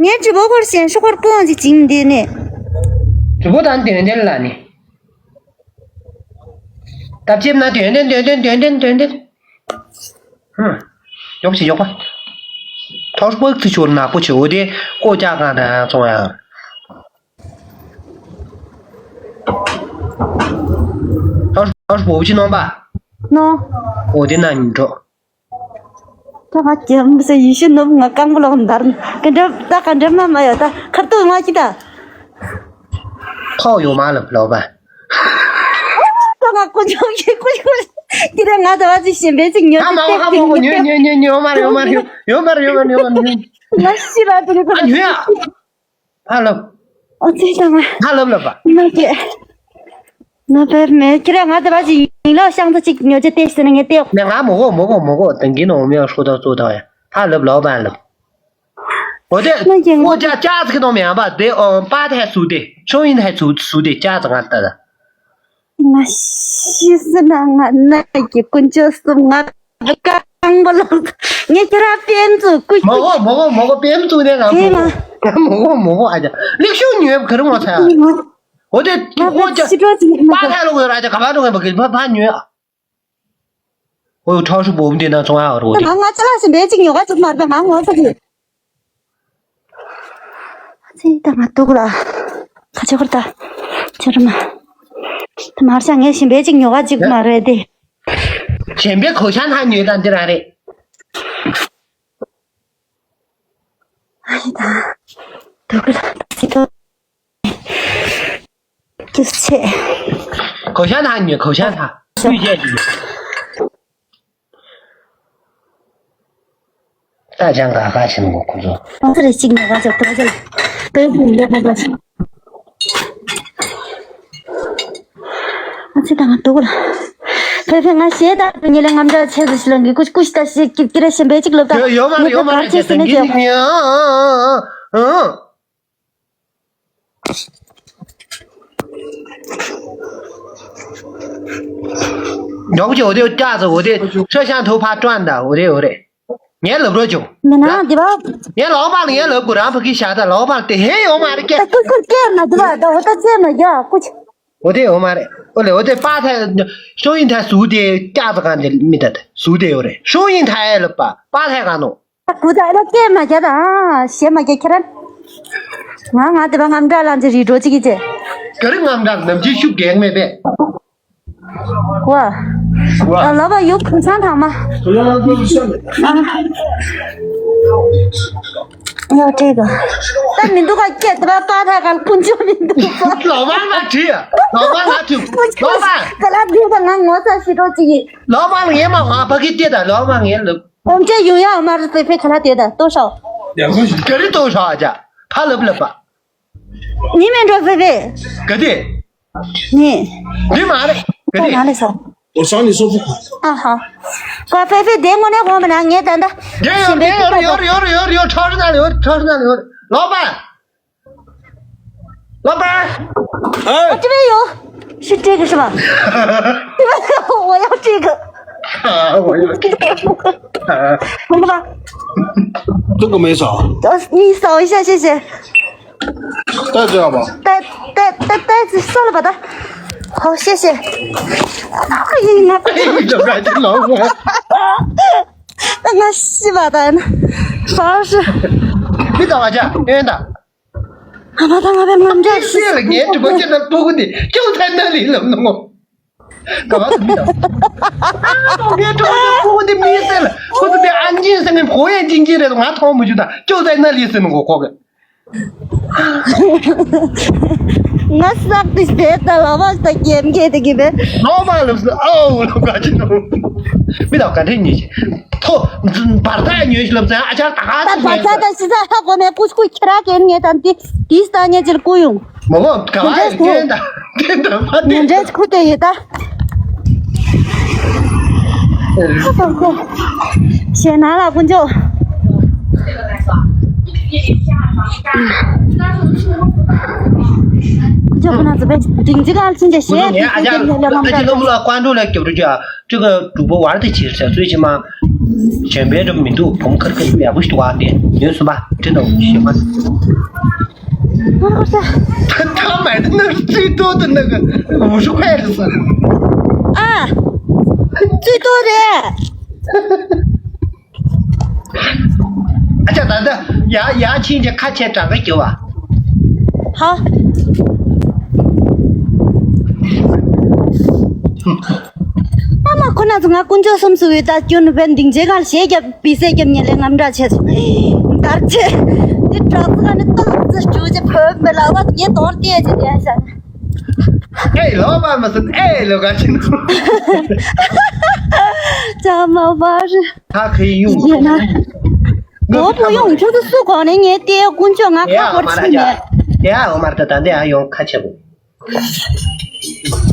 ངས་直播སྐོར་ཞན་ཤོག་སྐོར་ཀོང་ཅིག་ཅིང་འདི་ནས།直播དང་དོན་ལྡན་ལ་ནི། ད་ཅེབ་ན་དོན་ལྡན་དོན་ལྡན་དོན་ལྡན་དོན་ལྡན། ཧུམ། ཡོག་ཆེ་ཡོག་པ། ཐོར་སྤོག་ཚི་ཆོར་ནག་པོ་ཆེ་འོ་དེ་ཀོ་ཅག་གང་དང་ཚོང་ཡང་། ཐོར་ཐོར་སྤོག་ཅི་ནོམ་པ། ནོ། འོ་དེ་ན་ཉིན་འགྲོ། ད་ང་ཀྱེ་མི་སེ་ཡི་ཤི་ནོམ་ང་རྐང་པ་ལོག་འདར། ག་འདྲ་ད་ག་འདྲ་མ་མ་ཡོད་ད་ཁར་ཏུ་ང་ཅི་ད། ཐོག་ཡོད་མ་ལབ་ལོ་པ། ད་ང་ཀུ་ཅོ་ཡི་ཀུ་ཀུ། ཀྱི་རེ་ང་ད་བ་ཅི་ཞིམ་པའི་ཅིག་ཉོ། ད་མ་བ་ཧ་མ་གོ་ཉོ་ཉོ་ཉོ་ཉོ་མ་རེད་ཡོད་མ་རེད་ཡོད་མ་རེད་ཡོད་མ་རེད་ཡོད་མ་རེད་ཡོད་མ་རེད། ང་ཤི་ར་དུ་རེ་ཁོ་ཨ་ཉོ་ཡ། ཧ་ལབ། ཨོ་ཙི་ད་ང་ཧ་ལབ་ལབ་པ། ང་ཀྱེ། ང་བེར་མེད་ཁྱེད་རང་ང་དེ་བ་ཅི་ཡིན་ལོ་ཤང་ཚ་ཅིག་ཉོ་ཅེ་ཏེ་ཟེར་ན་ངས་ཏེ། ནས་ང་མོ་གོ་མོ་གོ་མོ་གོ་དེང་གི་ནོ་མེ་ཧྲོ་ད་ཙོ་ད་ཡ་ཧ་ལབ་ལོ་བ་ལབ། འོ་དེ་ང་ཀྱེ་ང་ཨོ་ཅག་ཅག་ཙི་གི་ནོ་མེ་ཡང་པ་དེ་ཨོ་པ་དེ་ཧ་སུ་དེ་ཤོ་ཡིན་ཧ་སུ་སུ་དེ་ཅག་ཙི་ང་ལྟ་ད། ང་ཤི་སི་ན་ང་ནག་གི་དཀོན་མཆོག་གསུམ་ང་རྐང་པ་ལོག་ངས་ཁྱེད་རང་པེམ་ཚུ་ཀུ་མོ་གོ་མོ་གོ་མོ་གོ་པེམ་ཚུ་ནས་ང་ཧེ་མ་མོ་གོ་མོ་གོ་ཨ་ཅག་ལེགས་ཤོས་ཉོས་ག་རེ་ངོ་ཚ་ཡ། ཧེ་མ་འོ་དེ་ང་ཨོ་ཅག་ཤི་འགྲོ་ཅིག་ཡིན་མ་པ་ཐལ་ལོ་གོ་ཡོད་ར་ཅག་ག་པ་འགྲོ་ངས་མ་གི་ཕ་ཕ་ཉོས་ཨ། ཨོ་ཁྲའོ་ཧྲུ་བོ་འདི་ན་ཚོང་ཨ་རོ་དེ་ང་ང་ཅ་ལག་ཞིག་འབད་ཅིག་ཉོ་ག་ཅིག་མ་རེད་པས་ང་ངོ་ཚ་གི། ཚེ་ད་ང་འདུག་ལ། ཁ་ཆེ་ཁོར་ད། ཆེ་རུ་མ། ད་མར་ཤ་ངས་ཞིམ་པའི་ཅིག་ཉོ་ག་ཅིག་མ་རེད་དེ། ཞིམ་པའི་གོ་ཤ་ན་ཉོས་ད་འདི་རང་རེད། ཨ་ཡི་ད། འདུག་ལ། ཚེ་ད། སྐྱིད་ཆེ། གོ་ཤ་ན་ཉོས་གོ་ཤ་ན། སུས་བཤད་ཀྱི་ཡོད། ད་ཅང་ག་ག་ཕྱིན་གོ་ཁོ་ཚོ། ང་ཚོ་རེ་གཅིག་ནས་ག་ཚོད་ཏོག་ཙམ་དཔེ་ཁུངས་ལེགས་པོ་ག་ཚོད། ང་ཚོ་ད་ང་འདུག་ལ། ཕེ་ཕེ་ང་ཞེ་ད་ཉི་ལས་ངམ་འདྲ་ཆེ་ཟིག་ལ་གི་ཀུ་ཀུ་ཤི་ད་ཤི་ཀི་ཀི་ར་ཞིམ་པའི་གཅིག་ལབ་ད། ཡོད་ཡོད་མ་རེད་ཡོད་མ་རེད་ཅེས་ཟེར་ནས་ཀྱང་། ཡོག་ཅིག་འོ་དེ་ལྕགས་ཟེར་འོ་དེ་ཁྲ་ཤང་ཐུག་ཕ་ཀྲོན་ད་འོ་དེ་འོ་རེད། ངས་ལབ་རོགས་བྱུང་། མི་ན་འདི་བ། ངས་ལོག་པར་ངས་ལབ་དགོས་རང་ཕ་གི་ཤ་ད་ལོག་པར་དེ་ཧེ་ཡོད་མ་རེད་ཀྱེ། ད་ཀུ་ཀུ་ཀྱེ་ན་འདི་བ་ད་འོ་ད་ཅེ་ན་ཡ་ཀུ་ཅི། འོ་དེ་ཡོད་མ་རེད། ཨོ་ལེ་འོ་དེ་པ་ཐལ་ཤོ་ཡིན་ཐལ་ཟུག་དེ་ལྕགས་ཟེར་གང་དེ་མི་ད་ཟུག་དེ་ཡོད་རེད། ཤོ་ཡིན་ཐལ་ལབ་པ་པ་ཐལ་གང་ནོ། ད་གུ་ད་ཨ་ལ་སྐད་མ་རྒྱག་ད་ཨ་ཞེ་མ་རྒྱག་ཁྱེད་རང་། ང་ང་དེ་བ་ངམ་འདྲ་ལ་འཛི་རི་འགྲོ་ཅིག་གི་ཅེ། ག་རེ་ངམ་འདྲ་ནམ་རྒྱུན་ཤུགས་རྒྱག་མེད་པས། ཝ། ཝ། ལོ་པ་ཡུག་ཁུ་ཚང་ཐང་མ། ཡོ་ཀྲེ་ག་ད་མི་འདུག་ག་སྐད་དེ་བ་པ་ཐལ་གང་ཀུན་སྤྱོད་མི་འདུག་ག་ལོ་པ་ང་བྲིས། ལོ་པ་ང་བྲིས། ལོ་པ། ག་ལ་འདུག་ད་ང་ངོ་ཚ་ཤི་འགྲོ་ཅིག་གི། ལོ་པ་ངས་མ་ང་ཕ་གི་སྐད་ད་ལོ་པ་ངས་ལབ། ཨོམ་ཅེ་ཡུང་ཡ་མ་རེད་པེ་ཕེ་ཁ་ལ་དེ་ད་ལྟོ་ཤོག་ག་རེ་ལྟོ་ཤོག་ཨ་ཅག་ཕ་ལབ་ལབ་པ། ཉི་མེ་འགྲོ་ཕེ་ཕེ། ག་དེ། ཉི། འདི་མ་རེད། ག་ད་དེ། ང་ལས་སོ། ཨ་ཧ། ཀ་ཕེ་ཕེ་དེ་ངོ་ནས་ཧོ་མ་ན་ངས་ད་ད། དེ་ཡོད་དེ་ཡོད་ཡོད་ཡོད་ཡོད་ཡོད་ཁྲག་ཤུ་ན་ལ་ཡོད་ཁྲག་ཤུ་ན་ལ་ཡོད་ལོག་པ། 老板。哎。这边有，是这个是吧？这边有，我要这个。啊，我要这个。啊。红的吗？这个没扫。呃，你扫一下，谢谢。袋子要吗？袋袋袋袋子算了吧，它。好，谢谢。哎呀，你怎么还挺老板？那俺洗吧，咱反而是。你干嘛去？远远的。 ཨ་མ་དང་ང་བའི་ངམ་འདྲ་ཤི་སེ་ལ་ངའི་གྲུ་པ་ཁྱེད་ལ་སྤུ་གུ་འདི་ཅུང་ཐལ་ན་ལི་ལབ་ནོ། ག་བ་སུ་མི་དང་། ཨ་ནོ་ངའི་གྲོགས་ཀྱི་ཕྲུ་གུ་དེ་མི་ཟེར་ལ་ཁོ་ཚོ་དེ་ཨན་ཅིན་ཟེར་ནས་གོ་ཡན་ཅིན་ཅིན་རེད། ང་མཐོང་མི་བྱུང་ད་ཅོ་ཙའི་ན་ལི་ཟེར་ནས་གོ་ཁོ་གི། ང་སག་ཏི་བེད་ད་ལ་བ་ད་གེམ་གེ་དེ་གི་བེད། ལོ་མ་ལབ་སི་ཨོ་ལོ་ག་ཅི་ནོ། མི་དང་ག་འདྲེ་ཉེ་ཆེ། ཐོ་བར་ཐག་ཉོས་ཤི་ལབ་ཙང་ཨ་ཅག་ད་ཧ་ད་སི་བར་ཉོས་ཐག་ད་སི་ས་ཧ་གོ་མེ་ཀུ་ཀུ་ཁྱི་ར་གེན་ངེ་དང་ཏི་ཏི་ས་ཉེ་ཅིལ་ཀུ་ཡོང་། མོ་གོ་ག་བ་ཡི་ཉེ་འདྲེ་ཁུ་དེ་ཡི་ད། ཁོ་ཁོ་ཁོ། ཞེ་ན་ལ་ཀུན་ཅོ། ཀུན་ཅོ་ཁོ་ན་ཙི་པེ་དིང་ཙི་ག་ལ་ཆིན་ཅེ་ཞེ། ཨ་ཅི་ལོ་མོ་ལ་ཀུན་ཅོ་ལ་སྐྱབས་རུ་ཅོ། ཅི་ག་གྲུ་པོ་བར་དུ་ཕྱིར་ཟེར་ཚུལ་ཕྱི་མ། གཞན་པའི་གྲུ་མི་འདུག་བུམ་ཁར་ཁར་ཡག་པོ་ཞིག་འདུག་ཨ་དེ་ཉོས་སོང་པ་དྲི་དང་ཞེ་མ། ཐ་མ་དེ་ནི་རྩིས་ཏོ་དེ་ནི་མུ་ཤུ་ཁ་རེད་ཟེར། ཨ། རྩིས་ཏོ་རེད། ཨ་ཅག་ད་ལྟ་ཡ་ཡ་ཕྱིན་གྱི་ཁ་ཆེ་དྲག་གི་རྒྱུ་བ། ཧ། ཨ་མ་ཁོ་ན་ཚོ་ང་དཀོན་མཆོག་གསུམ་སུ་ཡོད་ད་སྐྱོན་ནི་བན་ལྡིང་རྗེས་གང་ཞེས་རྒྱབ་བི་སེ་རྒྱབ་ཉེ་ལེ་ངམ་འདྲ་བྱས་སོང་། དར་ཆེ་དེ་དྲག་ཚ་ནི་ཏོག་ཙི་བཅུ་ཅི་ཕོད་མི་ལ་བ་ངས་དོར་ཏེ་ཅི་ལས་ཤ། ཨེ་ལོ་པ་མ་སོན་ཨེ་ལོ་ག་ཅི་ནོ། ཅ་མ་བ་རི། ད་ཁའི་ཡུང་ཡིན་ན། ངོ་བོ་ཡོང་ཁྱོད་ཚོ་སུ་གོ་ནས་ངས་ལྟས་དཀོན་མཆོག་ང་ཁ་ཡ་ཧོར་མ་ཕྱིན་ར་ནས། ཡ་ཧོ་མར་ད་ད་འདི་ཨ་ཡོང་ཁ་ཆེ་བོ།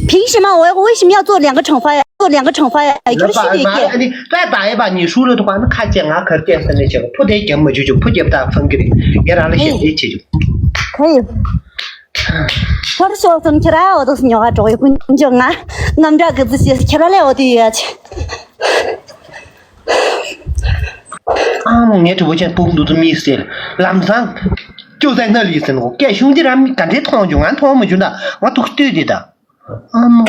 凭什么我为什么要做两个惩罚呀？做两个惩罚呀？有这个心理。 你再打一把，你输了的话，那看见俺可见分那些个，不得给我们就就不给他分给你，也让那些一起就。 可以。他是说什么起来我都是牛啊，找一个就俺俺们这个自己起来了我都要去。 ཨ་མ་ངའི་གྲོགས་པོ་ཅན་སྤུག་འདུག་ཏུ་མི་ཟེར། ལམ་སང་ཅོ་ཙེ་ན་ལི་ཟེར་ནོ་སྐད་གཞུང་འདི་ར་མི་ག་འདྲའི་མཐོང་བྱུང་ང་མཐོང་མ་བྱུང་ད་ང་ཐུག་ལྟོས་དེ་ད། ཨ་མ།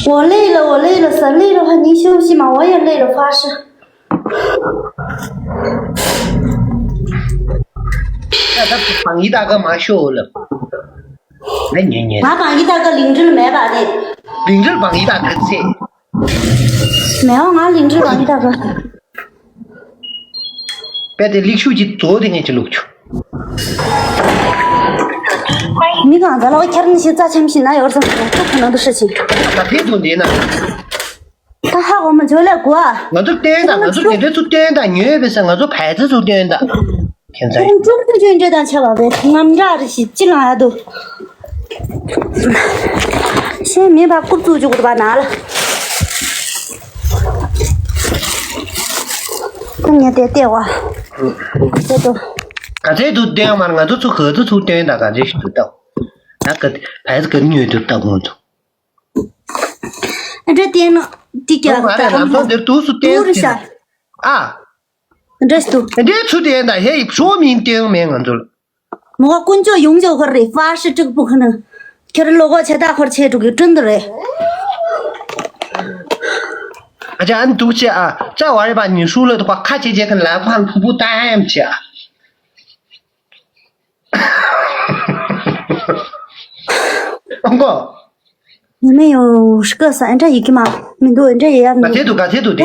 我累了，我累了，谁累了话，你休息嘛，我也累了，发誓。 ད་ད་བང་ཡིག་ད་ག་མ་ཤོག་ལབ། ང་ཉན་ཉན། ང་བང་ཡིག་ད་ག་ལིང་ཁྲིལ་མེད་པ་རེད། ལིང་ཁྲིལ་བང་ཡིག་ད་ག་ཚེ། མེད་འོ་ང་ལིང་ཁྲིལ་བང་ཡིག་ད་ག། པད་དེ་ལིག་ཤུགས་ཀྱི་རྫོགས་དེ་ངས་ཀྱི་ལུག་ཆུ། མི་གང་ད་ལོ་ཁྱར་ནི་ཞིག་རྩ་ཆེམ་ཞིག་ན་ཡོར་ཙམ་ཁོ་ཁོ་ནང་དུ་ཧྲི་ཆིན། ད་ཕེབས་དུ་འདི་ན། ད་ཧ་གོ་མ་འཇོ་ལས་གོ་ཨ། ང་ཚོ་བསྟན་དང་ང་ཚོ་དེ་འདྲའི་ཚུ་བསྟན་དང་ཉོས་པའི་ས་ང་ཚོ་བལ་ཙི་ཚུ་བསྟན་དང་། ཁྱེད་ཚོ། ཁོང་ཀྲུང་ཀྲུང་ཅོན་ཅོན་དང་ཆ་བ་བའི་ངམ་འདྲ་རེ་ཞིག་ཅི་ལང་ཡ་དུ། ཤེས་མེད་པ་རྐུབ་བཙུགས་བཅུག་པ་ན་ལ། ཁོང་ངས་དེ་བལྟས་བ། དེ་དུ། ག་ཚད་དུ་བསྟན་མར་ང་ཚོ་ཚུ་ག་ཚོད་ཚུ་བསྟན་དང་ག་ཚད་ཞིག་ཏུ་བལྟ། ད་ག་བལ་ཙི་ག་ཉོས་དུ་བལྟ་ཁོང་ཚོ། འདྲ་བསྟན་ནོ་འདི་རྒྱ་ང་རེ་རང་ཚོ་འདིར་དུས་སུ་བསྟན་ཟིན། ཨ། འདྲ་ཞིག་ཏུ། འདྲའི་ཚུ་བསྟན་དང་ཧེ་ཡིབ་ཤོ་མིན་བསྟན་མེད་ང་ཚོ་ལ། མོ་ཀུན་ཅོ་ཡོང་ཅོ་ཁོར་རེ་ཧྥ་ཧྲི་ཀྲིག་པུ་ཁ་ན། ཁྱེར་ལོ་གོ་ཆེ་ད་ཁོར་ཆེ་ཀྲུག་གི་ཀྲུན་དུ་རེ། ཨ་ཅག་ཨན་འདུག་ཆེ་ཨ། ཅག་བ་རེ་པ་ཉི་ཧྲུ་ལ་དུ་པ་ཁ་ཆེ་ཆེ་ཁ་ལ་ཁོ་ཧང་ཕུ་ཕུ་ཏ་ཡམ་ཆེ་ཨ། ཨང་གོ།你没有十个三这一个吗？没多，这也要没。 ག་ཚད་དུ་ག་ཚད་དུ་དེ།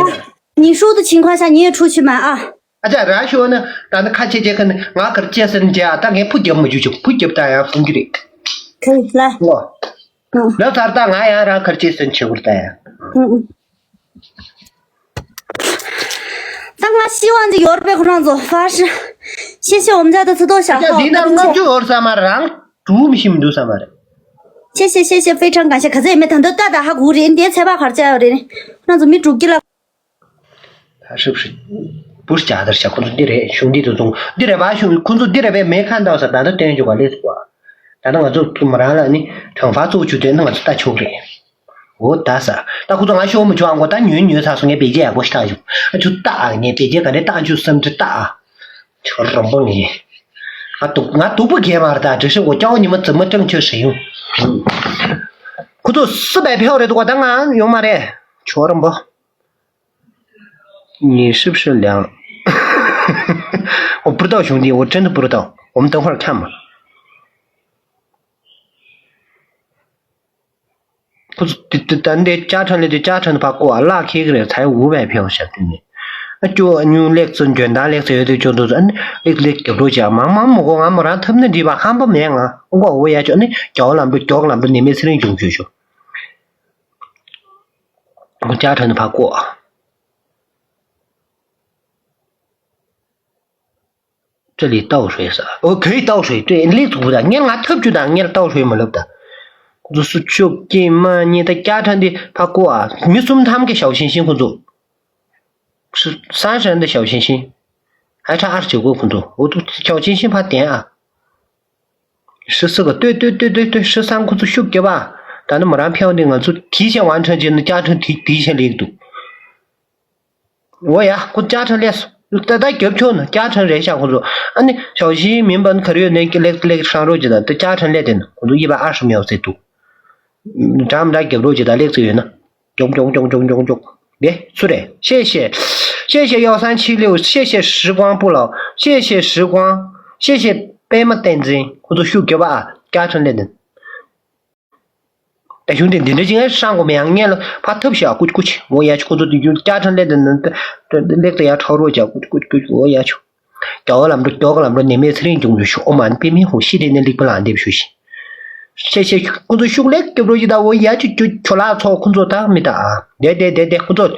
你说的情况下，你也出去买啊。 ཨ་ཅག་ར་ཤོ་ན་ད་ནི་ཁ་ཆེ་ཆེ་ཁ་ནི་ང་གར་ཅེ་སན་ཅེ་ཨ་ད་ངས་ཕུ་རྒྱབ་མ་བཅུག་ཆུ་ཕུ་རྒྱབ་ད་ཡང་སུང་གི་རེད། 可以，来。 ལོ། ལོ་ཚར་ད་ང་ཡང་རང་གར་ཅེ་སན་ཆེ་བུར་ད་ཡང་། 嗯嗯。 ད་ང་希望这有人被鼓掌做法师，谢谢我们家的土豆小号。 ཨ་ཅག་འདི་ན་ལྔ་བཅུ་ཡོད་ས་མ་རེད། རང་གྲུ་མི་ཤི་མི་འདུག་ས་མ་རེད། 谢谢谢谢，非常感谢。可是也没谈到大大哈古人，你才把好家伙人，那怎么没主给了？ ད་ཧྲིབ་ཧྲིབ། བུ་ཤ་དར་ཤ་ཁོ་ཚོ་འདི་རེད་གཞུང་འདི་དུ་བཟུང་འདི་རེད་བ་གཞུང་ཁོ་ཚོ་འདི་རེད་བས་མེད་ཁ་འདའ་ས་ད་ལྟ་སྟོན་བཅུག་ག་ལས་སུ་བ། ད་ལྟ་ང་ཚོ་མ་རང་ལ་ནི་གྲངས་ཕར་བཙུགས་བཅུག་དེ་ནི་ང་ཚོ་ལྟ་ཆོག་རེད། འོ་ད་ས་ད་ཁོ་ཚོ་ང་ཤོག་མི་ཆོག་ཨང་གོ་ད་ཉོན་ཉོན་ཚ་སོང་ངས་བེད་སྤྱད་ཡག་པོ་ཞིག་བཏང་བྱུང་ཨ་ཆུ་ལྟ་ཨ་ངས་བེད་སྤྱད་ག་རེ་བཏང་བཅུག་བསམ་འདྲི་ལྟ་ཨ། ཆོ་རོང་པོ་ངས། ང་སྡུག་ང་སྡུག་པོ་རྒྱལ་མ་རེད་ད་འདྲི་ཤོག་གོ་སྐྱ་བོ་ཉི་མ་རྫི་མ་སྤྲང་ཆོས་ཧྲི་ཡོང་། ཁོ་ཚོ་སུ་བས་ཕེའོ་རེད་འདུག་ག་ད་ང་ཡོང་མ་རེད། ཆོ་རོང་པོ། 你是不是凉？我不知道，兄弟，我真的不知道。我们等会儿看嘛。 ཁོ་ཚོ་དེ་དེ་ད་འདི་ཅ་ཁྲ་ལས་དེ་ཅ་ཁྲ་ནི་ཕ་ཀོ་ཨ་ལག་ཁེ་གི་རེད། ཚའི་འུ་བས་ཕེའོ་ཤ་དེ་ནི། ཨ་ཅོ་ཨ་ཉུ་ལེགས་ཚོ་འཇོན་ཐང་ལེགས་ཚོ་ཡོད་དེ་ཅོ་དོ་ཚོ་ཨ་ནི་ལེགས་ལེགས་རྒྱབ་རོགས་བྱ། མང་མང་མོ་གོ་ང་མོ་རང་ཐབས་ནི་འདྲིས་པ་ཧམ་པ་མེད། ང་ཨོ་གོ་ཨོ་ཡ་ཅོ་ཨ་ནི་རྒྱ་བོ་ལམ་འགྲོ་མགྱོགས་ལམ་འགྲོ་ནི་མེད་ཚེ་རིང་འབྱུང་ཆོས་ཤོ། ཨོ་ཅ་ཁྲ་ནི་ཕ་ཀོ་ཨ། 这里倒水是吧？哦，可以倒水，对，那组的，你俺特就的，你倒水没了的。 ཁོ་ཚོ་སུ་ཕྱུགས་སྐྱེས་མ་གཉིས་ད་ཅ་ཁྲ་འདི་ཕ་ཀོ་ཨ། མི་གསུམ་ཐམ་གི་ཞའོ་ཤིང་ཤིང་ཁོ་ཚོ། སུ་ས་ཧྲན་འདི་ཞའོ་ཤིང་ཤིང་། ཧ་ཁྲ་ཨར་བྱེད་གོ་ཁོ་ཚོ། འོ་ཐུ་ཞའོ་ཤིང་ཤིང་ཕ་དན་ཨ། ཧྲི་སི་ག་ལྟོས་ལྟོས་ལྟོས་ལྟོས་ལྟོས། ཧྲི་སང་ཁོ་ཚོ་ཤུགས་རྒྱབ་ཨ། ད་ནི་མོ་རང་ཕེའོ་འདི་ང་ཚོ་提前完成བྱས་ན་ཅ་ཁྲ་དེ་དེ་བྱས་ལེགས་འདུག་འོ་ཡ། ཁོ་ཅ་ཁྲ་ལས་སོ། ད་ལྟ་རྒྱབ་ཆོག་ན་ཅ་ཁྲ་རེད་ཤག་ཁོ་ཚོ། ཨ་ནི་ཞའོ་ཤིང་མིན་པ་ནི་ག་རེ་ཡོད་ནས་ཀྱི་ལེགས་ལེགས་ཧྲང་རོགས་ཀྱི་ད་ལྟ་ཅ་ཁྲ་ལས་དེ་ན་ཁོ་ཚོ་ཡིད་པ་ཨ་ཧྲི་མེའོ་ཟེར་འདུག་འདྲ་མི་འདྲ་རྒྱབ་རོགས་ཀྱི་ད་ལེགས་ཚོད་ཡོད་ན། མགྱོགས་མགྱོགས་མགྱོགས་མགྱོགས་མགྱོགས་མགྱོགས། དེ་སུ་རེད། 谢谢谢谢幺三七六，谢谢时光不老，谢谢时光，谢谢 པད་མ་བསྟན་འཛིན། ཁོ་ཚོ་ཤུགས་རྒྱབ་ཨ། ཅ་ཁྲ་ལས་དེ་ན། ད་གཞུང་དེ་འདི་འདྲ་ཅིག་ཧྲང་གོ་མེ་ཡང་ངས་ལ་ཕ་ཐབས་ཤ་ཀུ་ཅི་ཀུ་ཅི། འོ་ཡ་ཆུ་ཁོ་ཚོ་དུས་རྒྱུན་ཅ་ཁྲ་ལས་དེ་ན་ལེགས་དེ་ཡ་ཁྲག་རོགས་ཅ་ཀུ་ཅི་ཀུ་ཅི་ཀུ་ཅི། འོ་ཡ་ཆུ། རྒྱ་བོ་ལམ་འགྲོ་མགྱོགས་ལམ་འགྲོ་ནི་མེད་ཚེ་རིང་འབྱུང་རྒྱུ་ཤོག་ཨོ་མ་ནི་པེ་མི་ཧོ་ཤི་རེ་ནི་ལིག་པ་ལང་འདེབས་ཞུ་ཤི། ཤེ་ཤེ་ཁོ་ཚོ་ཤུགས་ལེགས་སྐྱོབ་རོགས་ཡི་ད། འོ་ཡ་ཆུ་ཆུ་ཆོ་ལག་ཚོ་ཁོ་ཚོ་ད་མི་ད་ཨ། དེ་དེ་དེ་དེ་ཁོ་ཚོ།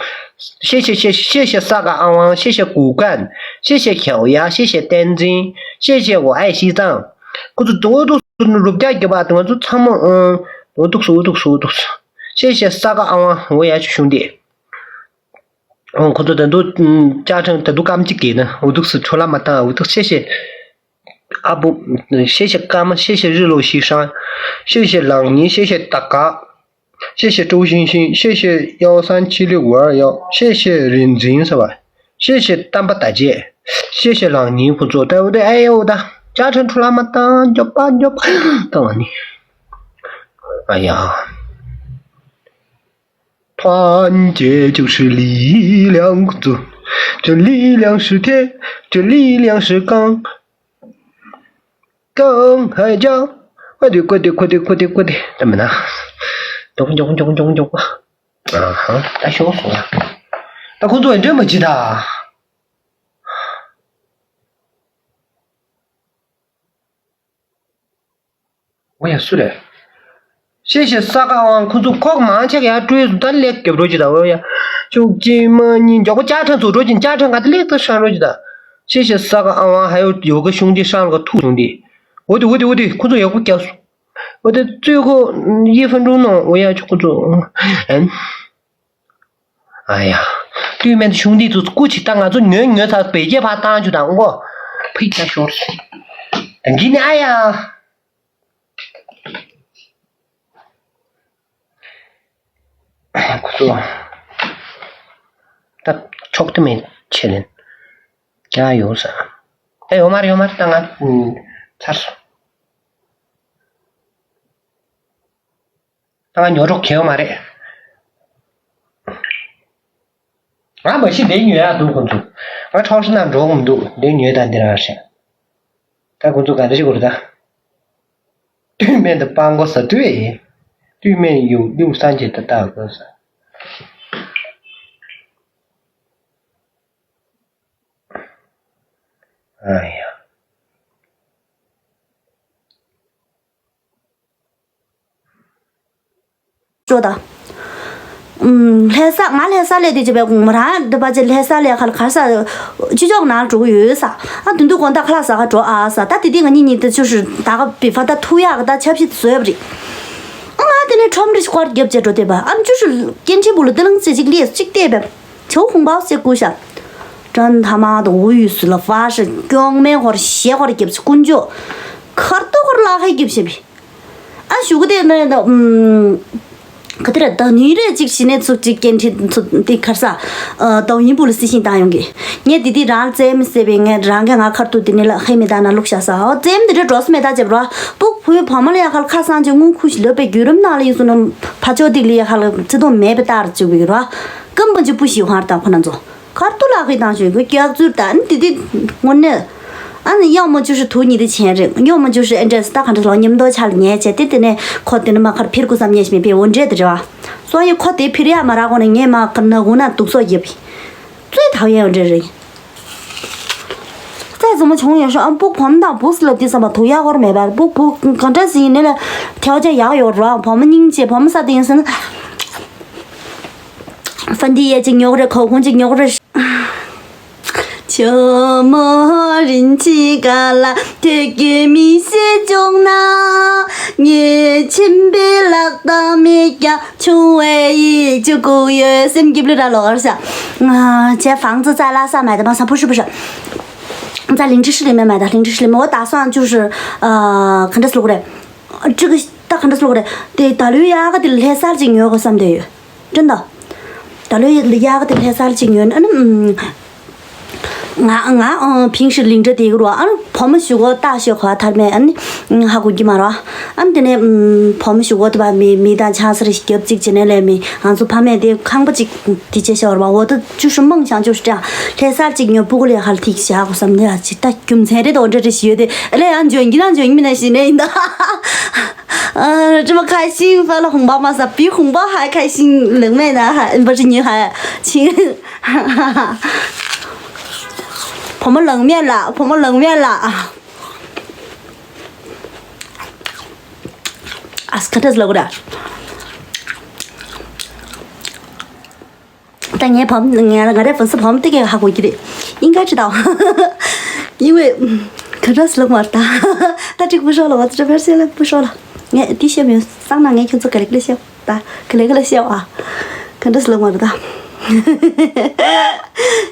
谢谢谢谢谢谢萨嘎阿旺，谢谢骨干，谢谢小鸭，谢谢丹晶，谢谢我爱西藏。 ཁོ་ཚོ་དོ་དུ་སུ་ནུ་རུབ་རྒྱག་རྒྱབ་པ་དང་ང་ཚོ་ཚང་མ་ཨང་། འོ་འདུག་སུ་འོ་འདུག་སུ་འོ་འདུག་སུ། 谢谢萨嘎阿旺，我也要去兄弟。 ཨང་། ཁོ་ཚོ་ད་དུང་ཅ་ཁྲ་ད་དུང་སྐམ་གཅིག་གིས་ན་འོ་འདུག་སུ་འཕྲོ་ལ་མ་བཏང་འོ་འདུག 谢谢 ཨ་བུ། 谢谢 ཀརྨ། 谢谢 日落西山། 谢谢 ལང་ཉིན། 谢谢 ད་ག 谢谢 周星星། 谢谢 幺三七六五二幺། 谢谢 རིན་འཛིན་ཟེར་བ། 谢谢 གཏམ་པ་ད་རྗེས། 谢谢 ལང་ཉིན། ཁོ་ཚོ་ད་འོ་དེ་ཨེ་ཡོ་ད་ཅ་ཁྲ་འཕྲོ་ལ་མ་བཏང་མགྱོགས་པ་མགྱོགས་པ་བཏང་བ་ནི། ཨ་ཡ། 团结就是力量，这力量是铁，这力量是钢。更海椒，快点，快点，快点，快点，快点，怎么了？咚咚咚咚咚。啊哈，大小手啊！大工作人这么急的啊？ ཨོ་ཡ་སུ་རེད། 谢谢 ས་ག་ཨང་། ཁོ་ཚོ་ཁོག་མང་ཆེ་ག་ཡར་སྤྲོད་སུ་ད་ལེགས་རྒྱབ་རོགས་ཀྱི་ད། ཨོ་ཡ། ཅུག་ཅི་མ་གཉིས་མགྱོགས་པོ་ཅ་ཁྲ་ཚོ་འགྲོ་ཅིང་ཅ་ཁྲ་ག་ད་ལེགས་ད་ཧྲང་རོགས་ཀྱི་ད། 谢谢 ས་ག་ཨང་། 还有有个兄弟上了个兔兄弟། འོ་དེ་འོ་དེ་འོ་དེ་ཁོ་ཚོ་ཡག་པོ་རྒྱབ་སོང་། འོ་དེ་ཚོས་ཁོ་ཡེ་ཧྥན་ཀྲུང་ནང་འོ་ཡ་ཆུ་ཁོ་ཚོ། ཨན། ཨ་ཡ། 对面的兄弟ཚོ་སྐུ་མཁྱེན། ད་ང་ཚོ་ཉོན་ཉོན་ཚར། བེ་སྐྱེས་ཕར་བཏང་རྒྱུ་དང་ཨོ། ཕི་ད་ཤོར། ད་འགི་ནི་ཨ་ཡ། ཁོ་ཚོ། ད་ཆོག་ཏུ་མེད་ཆེ་ལེན། ཀྱང་ཡོད་ས། ད་ཡོད་མ་རེད་ཡོད་མ་རེད། ད་ང་ཚར་སོང་། ད་ང་ཉོ་གྲོགས་གལ་ཡོད་མ་རེད། ང་མ་གཞི་འདི་ཉོ་ཡག་འདུག་ཁོ་ཚོ། ང་ཁྲོག་ཤི་ན་འགྲོ་གི་མི་འདུག་འདི་ཉོས་དང་འདི་རང་རེད། ད་ཁོ་ཚོ་ག་འདྲ་ཞིག་དགོས་རེད་ད། 对面的邦国是对，对面有六三级的大哥是。哎呀。 ཅོ་ད། ཨུམ། ལྷ་ས། ང་ལྷ་ས་ལས་དེ་ཅི་བས་གོང་མ་རང་འདི་པ་ཅི་ལྷ་ས་ལས་ཁ་ལ་ཁར་ས། ཅི་ཅོག་ནང་འགྲོ་གི་ཡོད་ས། ཨ་དུན་དུ་གོང་ད་ཁ་ལག་ཟ་ག་འགྲོ་ཨ་ས། ད་དེ་དེ་ང་གཉིས་གཉིས་དེ་ཆུ་ཧྲི་ད་ག་པི་ཧྥ་ད་ཐུ་ཡག་ད་ཆབ་ཞི་བཟོས་པ་རེད། ཨ་ང་དེ་ནས་ཁྲོམ་རི་ཁོར་རྒྱབ་ཅེ་འགྲོ་དེ་པ། ཨ་ཅུ་ཧྲི་སྐྱེན་ཆེན་པོ་ལ་དེ་ལང་ཙེ་ཅིག་ལས་ཅིག་བལྟས་པས། ཆའོ་ཧུང་པའོ་སེ་ཀུ་ཤ། ཀྲན་ཐ་མ་དང་འུ་ཡུ་སུ་ལ་ཧྥ་ཧྲི་ཀྱོང་མེ་ཧོར་ཞེ་ཧོར་རྒྱབ་ཚུ་ཀུན་ཅོ། ཁར་ཏོ་ཧོར་ལ་ཧེ་རྒྱབ་ཤེ་བི། ཨ་ཞུ་གི་དེ་ནས་ད་ཨུམ། ག་དེ་ར་ད་ནི་རེ་ཅིག་ཞི་ནས་ཚུགས་ཅིག་སྐྱེན་ཁྲི་ཚུགས་དེ་ཁར་ས། ཨ་ཏའོ་ཡིན་པུ་ལ་སི་ཤིང་བཏང་ཡོང་གི། ངས་དེ་དེ་རང་ལ་རྩེ་མི་སེ་བའི་ངས་རང་གི་ང་ཁར་ཏུ་དེ་ནས་ལ་ཧེ་མི་ད་ན་ལུག་ཤ་ས། ཨོ་རྩེ་མི་དེ་རེ་འགྲོ་སི་མེ་ད་ཅེ་བྲོ། སྤུག་བུའི་བ་མ་ལ་ཡ་ཁར་ཁ་སང་ཅིག་དངུལ་ཁུ་ཞི་ལོ་པའི་བརྒྱུད་རིམ་ནང་ལ་ཡིན་སོང་ན་ཕ་ཆོ་དིག་ལི་ཡ་ཁར་ལ་ཚེ་དོན་མེད་པའི་རྟགས་རེ་བཅུག་པའི་རོ། ཀམ་པ་ཅི་པུ་ཞི་ཧར་དང་ཁོ་ན་ཚོ། ཁར་ཏུ་ལ་ཧི་དང་ཞོན་གི་སྐྱག་ཚུར་དང་དེ་དེ་དངོས་གནས། ཨ་ནི་要么就是图你的钱རེད། 要么就是 ཨེ་འདྲས་ད་ག་འདྲ་ལོ་མཉམ་དུ་ཆ་ལ་ཉལ་བྱས་ཏེ་དེ་ནས་ཁོ་དེ་ནས་མ་ཁར་ཕིར་དགོས་བསམ་ཉལ་ཞིག་མེད་པའི་འོ་འདྲས་དེ་རེད་བ། སོ་ཡི་ཁོ་དེ་ཕིར་ཡ་མ་རག་གོ་ནས་ངས་མ་ཁར་ན་གུ་ན་འདུག་སོ་ཡིབ། ཙོས་ཐག་ཡས་འོ་འདྲས་རེད། རྩ་ཙམ་མ་བྱུང་ཡོད་ཤོག་ཨ་སྤུག་བམ་དང་སྤུག་སི་ལབ་དུས་ཙམ་པ་དུ་ཡག་གོར་མེད་པར་སྤུག་སྤུག་ག་འདྲ་ཟིན་ནས་ལ་ཐེའོ་ཅན་ཡག་ཡོད་རོགས་བོ་མ་སྙིང་རྗེ་བོ་མ་ས་དེ་ཡིན་ཟིན། ཧྥན་དི་ཡས་ཅིག་ཉོག་རེ་ཁོ་ཁོང་ཅིག་ཉོག་རེ། ཆུ་མོ་རིན་ཆེན་ཀ་ལ་དུས་རྒྱུན་མི་ཤེས་བྱུང་ན། ངས་ཆེན་པོའི་ལག་རྟགས་མེད་ཀྱང་ཆུང་བའི་ཡིད་ཆུ་ཁུག་ཡོད་སེམས་སྐྱིད་པོ་ར་ལོ་གར་ཤ། ང་ཇེ་ཧྥང་ཙི་ཙ་ལ་ས་མ་ད་མ་ས་ཕུ་ཧྲི་ཕུ་ཧྲི། 在灵芝市里面买的，灵芝市里面，我打算就是，呃，这个大看这是路的，对，大绿牙个的来啥子牛个三的，真的，大绿牙个的来啥子牛，嗯嗯，ང་ང་ཨང་ཕིང་ཤི་ལིང་འདྲ་དེ་གི་རུ་ཨ་བོ་མོ་ཞུ་གོ་ཏ་ཞོ་ག་ཐར་མེ་ཨ་ནི་ཧ་གོ་གི་མ་རོ། ཨ་ནི་དེ་ནས་བོ་མོ་ཞུ་གོ་དེ་བ་མི་མི་དང་ཆང་སར་རྒྱབ་ཅིག་བྱེད་ནས་ལས་མི་ང་ཚོ་ཕ་མས་དེ་ཁང་པ་ཅིག་དེ་བྱེད་ཤོར་བ་འོ་ད་ཅུ་ཧྲི་མང་ཤང་ཅུ་ཧྲི་ཀྲང་ལྷ་སར་ཅིག་ཉོ་སྤུ་གུ་ལས་ཧར་ཐིག་བྱ་གོ་བསམ་ནས་ཨ་ཅི་ད་རྒྱུ་མཚན་རེད་དོ་འདྲ་རེ་ཞིག་ཡོད་དེ་ཨ་ལས་ཡང་འཇོན་གྱི་ན་འཇོན་གྱི་མི་ན་ཞིག་ནས་ཡིན་ད། ཨ་ཅི་མ་ཁ་ཤིང་ཧྥ་ལ་ཧུང་པ་མ་ས་པི་ཧུང་པ་ཧ་ཁ་ཤིང་ལེགས་མེད་ན་ཧ་འབར་ཅི་ཉི་ཧ་ཆིང་། བུ་མོ་ལང་མེད་ལ་བུ་མོ་ལང་མེད་ལ། ཨ་སི་ཁ་ཏས་ལ་གུ་ར། ད་ངའི་བམ་ང་ང་རའི་བམ་སི་བམ་དེ་གས་ཧ་གོ་གི་རེད། ཨིན་ག་ཅི་དང་། ཡིན་ཝེ། ག་འདྲ་སི་ལོག་མར་ད། ད་ཅིག་བུ་ཤོག་ལ་བ་ཙི་བེར་སེ་ལ་བུ་ཤོག་ལ། ངས་དེ་བཤད་མྱོང་སང་ན་ངས་ཁྱོད་ཚོ་ག་རེ་ག་ལེ་བཤད་ད་ག་ལེ་ག་ལེ་བཤད་ཨ། ག་འདྲ་སི་ལོག་མར་ད།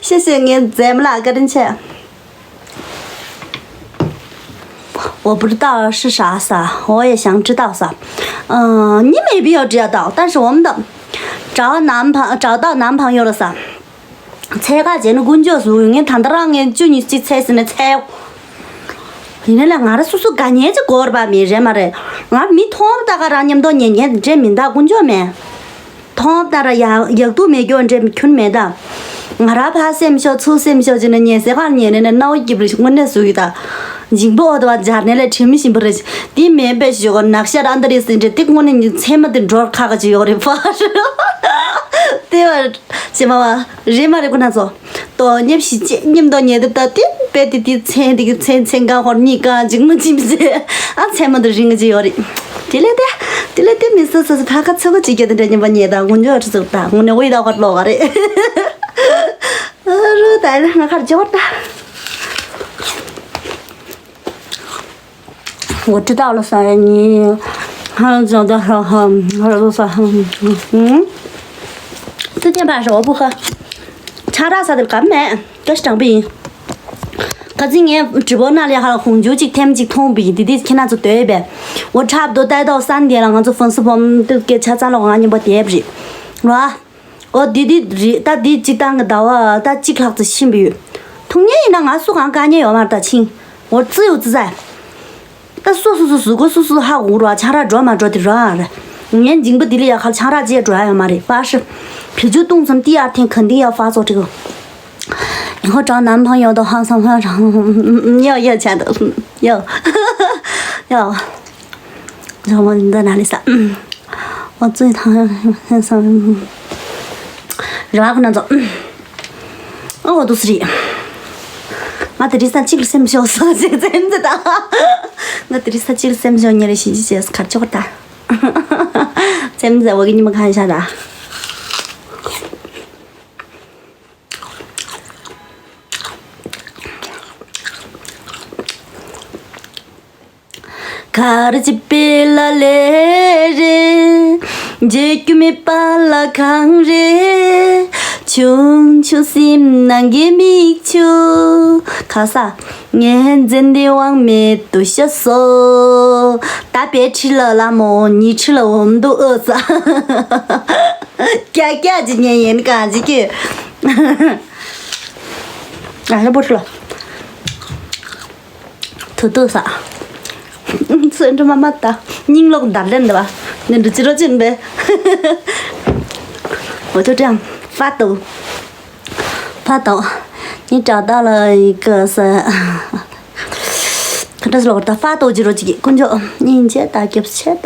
ཤེས་ཤེས་ངས་མཛད་མ་ལ་བཀའ་དྲིན་ཆེ། 我不知道是啥撒，我也想知道撒。嗯，你没必要知道，但是我们的找男朋找到男朋友了撒。 ཚད་ཀ་བྱས་ན་དཀོན་མཆོག་གཟུགས་ངས་ད་ལྟ་རང་ངས་བཅུ་ཉི་ཤུ་ཚད་ཟིན་ན་ཚད། ཡིན་ན་ལས་ང་རང་སོ་སོ་དགའ་ཉེ་ཅིག་དགོས་པ་མེད་རེད་མ་རེད། ང་མི་མཐོང་བ་ད་ག་རང་མཉམ་དུ་ཉན་མཁན་འདྲེ་མིན་ད་དཀོན་མཆོག་མེད། མཐོང་བ་ད་ར་ཡག་ཡག་སྡུག་མེད་སྐྱོ་འདྲེ་ཁྱོན་མེད་ད། ང་རང་ཕ་སེམས་ཤོག་ཚུགས་སེམས་ཤོག་ཅིག་ན་ཉན་ཟེར་ག་ཉན་ནས་ན་སྣང་བ་སྐྱིད་པོ་ཞིག་དངོས་གནས་བཟོ་གི་ད། འཇིང་པོ་འོ་ད་བ་སྦྱར་ནས་ལས་དྲི་མི་ཞིམ་པོ་རེད། དེ་མེད་པའི་ཞོག་ནག་ཤ་ར་འདི་རེད་ཟེར་འདྲེ་དེ་དངོས་གནས་ཉིན་མཚན་མ་དེ་འགྲོར་ཁག་ག་ཅིག་ཡོག་རེད་ཕ། དེ་བ། ཞེ་མ་བ། རེད་མ་རེད་ཁོ་ན་ཚོ། ཏོ་ཉེབ་ཞི་ཅེ་ཉེབ་ཏོ་ཉེ་དེ་ད་དེ་པེ་དེ་དེ་མཚན་དེ་གི་མཚན་མཚན་གང་ཧོར་གཉིས་གང་ཅིག་མ་ཅིག་མི་ཟེར། ཨ་མཚན་མ་དེ་རིང་གི་ཅི་ཡོད་རེད། དེ་ལས་དེ་དེ་ལས་དེ་མི་སོ་སོ་སོ་ཕ་ཁ་ཚོ་ག་ཅིག་གི་དེ་འདྲ་ཉེ་བ་ཉེ་ད་ངུ་ཉོ་ཁྲི་ཚོ་ད་ངུ་ནེ་འོ་ཡི་ད་ཧོར་ལོ་ག་རེད། ཨ་རུ་ད་ལ་ང་ཁར་འཇོག་ད། 我知道了，三爷，你还有怎的，哈哈，我说啥？嗯，这件吧是我不喝，查查啥的干没，这是长辈。可是你直播那里还有红酒去添几桶比，弟弟看那就对呗。我差不多待到三点了，我做粉丝朋友都给查查了，我给你们点不是，是吧？ ཨོ་དེ་དེ་རེད་ད། དེ་སྤྱི་བཏང་གི་ཟླ་བ་ད་གཅིག་ལྷག་ཙམ་ཕྱིན་པ་ཡོད། ཐུག་ཉེ་ཡིན་ན་ང་སུ་གང་དཀའ་ཉེ་ཡོད་མ་རེད་ད་ཆིང་། འོ་ཙི་ཡོད་ཙི་ཙ། ད་སོ་སོ་སོ་སུ་གོ་སུ་སུ་ཧ་གོ་རོ་ཆང་རག་འགྲོ་མ་འགྲོ་དེ་རོ་ཨ་རེད། ངན་འཇིང་པོ་དེ་ལ་ཡ་ཁ་ཆང་རག་ཅེས་འགྲོ་ཡ་ཡོད་མ་རེད་པ་ཧྲི། བི་ཇུ་ཏུང་ཙམ་ཏི་ཨར་ཐེན་གན་ཏི་ཡ་ཧྥ་ཙོ་ཏི་གོ། 以后找男朋友的话，想不要找，要要钱的，要要。 然后我在哪里撒？嗯，我最讨厌那种，然后那种，嗯，哦，我肚子里，我得第三季了，先不笑死，现在现在的，我得第三季了，先不笑，你的心情是卡住的，现在我给你们看一下的。 གར་ཅི་པེ་ལ་ལེ་རེ། བརྗེད་རྒྱུ་མེད་པ་ལ་གང་རེ། ཆུང་ཆུང་སེམས་ནང་གི་མིག་ཆུ། ག་ས། ངས་འཛིན་དེ་དབང་མེད་དུ་ཤ་སོ། ད་པེ་ཁྲི་ལ་ལ་མོ་ཉི་ཁྲི་ལ་འོམ་དུ་ཨོ་ཙ། རྒྱ་རྒྱ་ཅི་ཉན་ཡན་གང་ཅི་ཀྱི། ཨ་ལ་པོ་ལ། ཐུ་ཐུ་ས། སོན་འགྲོ་མ་མ་ད། སྙིང་ལོག་འདར་ལེན་འདི་བ། ནི་འདི་ཅི་རོ་ཅི་འདི། འོ་ཐུ་ཀྲང་། ཧྥ་ཏོ། ཧྥ་ཏོ། ནི་ཀྲག་ད་ལ་ཡི་ག་ས། ག་འདྲ་ཟེར་ལོ། ད་ཕ་ཏོ་ཇི་རོ་ཅིག་དཀོན་མཆོག་སྙིང་རྗེ་ད་སྐྱབས་ཆེ་ད་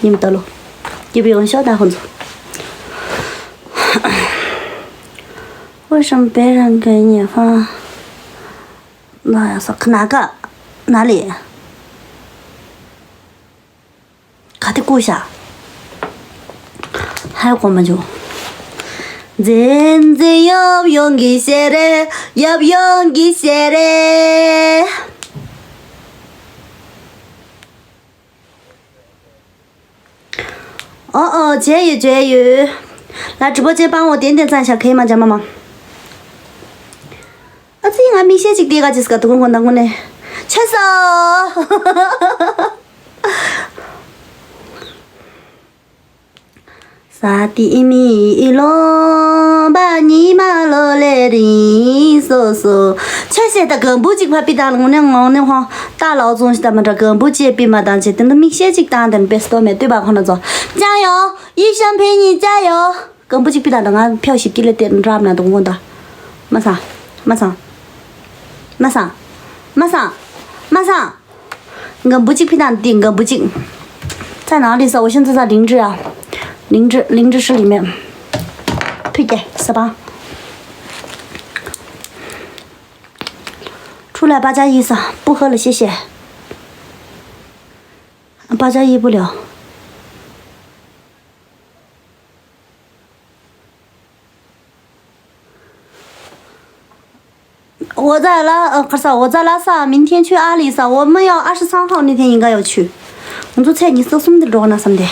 ཡིན་ད་ལོ། སྐྱབས་ཡོང་ཤོག་ད་ཁོང་ཚོ། 为什么别人给你发 ན་ཡ་ས་ཁ་ན་ཀ་ན་ལི། ག་དེ་བཀོད་བཞག་ཧ་གོ་མ་བྱུང་། འཛིན་འཛིན་ཡབ་ཡོང་གི་ཤེས་རེད། ཡབ་ཡོང་གི་ཤེས་རེད། ཨོ་ཨོ་བྱས་ཡོད་བྱས་ཡོད། ལ་གྲུ་པོ་ཅན་སྤང་བོ་ཏན་ཏན་ཚང་ཤ་ཁའི་མ་འཇམ་མ་མ། ཨ་ཙི་ང་མིག་ཤེལ་ཅིག་དེ་ག་ཅིག་སྐ་དུ་ཀུན་ཀུན་དང་ཀུན་ནས་ཆེ་ས། ས་ཏི་མི་ལོ་བ་ཉི་མ་ལོ་ལེ་རིང་སོ་སོ། ཆེ་ཤེ་ད་གམ་བུ་ཅིག་ཕ་པི་དང་ངོ་ནས་ངོ་ནས་ཧོ་ད་ལའོ་ཙོང་ཞིག་ད་མ་འདྲ་གམ་བུ་ཅེ་པི་མ་དང་ཅེ་དེ་འདུ་མིག་ཤེལ་ཅིག་དང་དེ་ནས་པེ་སི་ཏོ་མེ་ཏུ་བ་ཁོ་ན་ཙོ། ཅང་ཡོ་ཡི་ཤམ་ཕེ་ཉི་ཅ་ཡོ། གང་པོ་གཅིག་པི་དང་ང་ཕྱོགས་ཞིབ་ཀྱི་ལས་དེ་འདྲ་མ་དུང་གོ་ད། མ་སང་། མ་སང་། མ་སང་། མ་སང་། མ་སང་། གང་པོ་གཅིག་པི་དང་དེ་གང་པོ་གཅིག 在哪里？我现在在林芝啊，林芝，林芝市里面。推给是吧？出来吧，加一声，不喝了，谢谢。八加一不了。 我在拉，呃，可是我在拉萨，明天去阿里萨，我们要二十三号那天应该要去。我们都在你说什么的罗那什么的，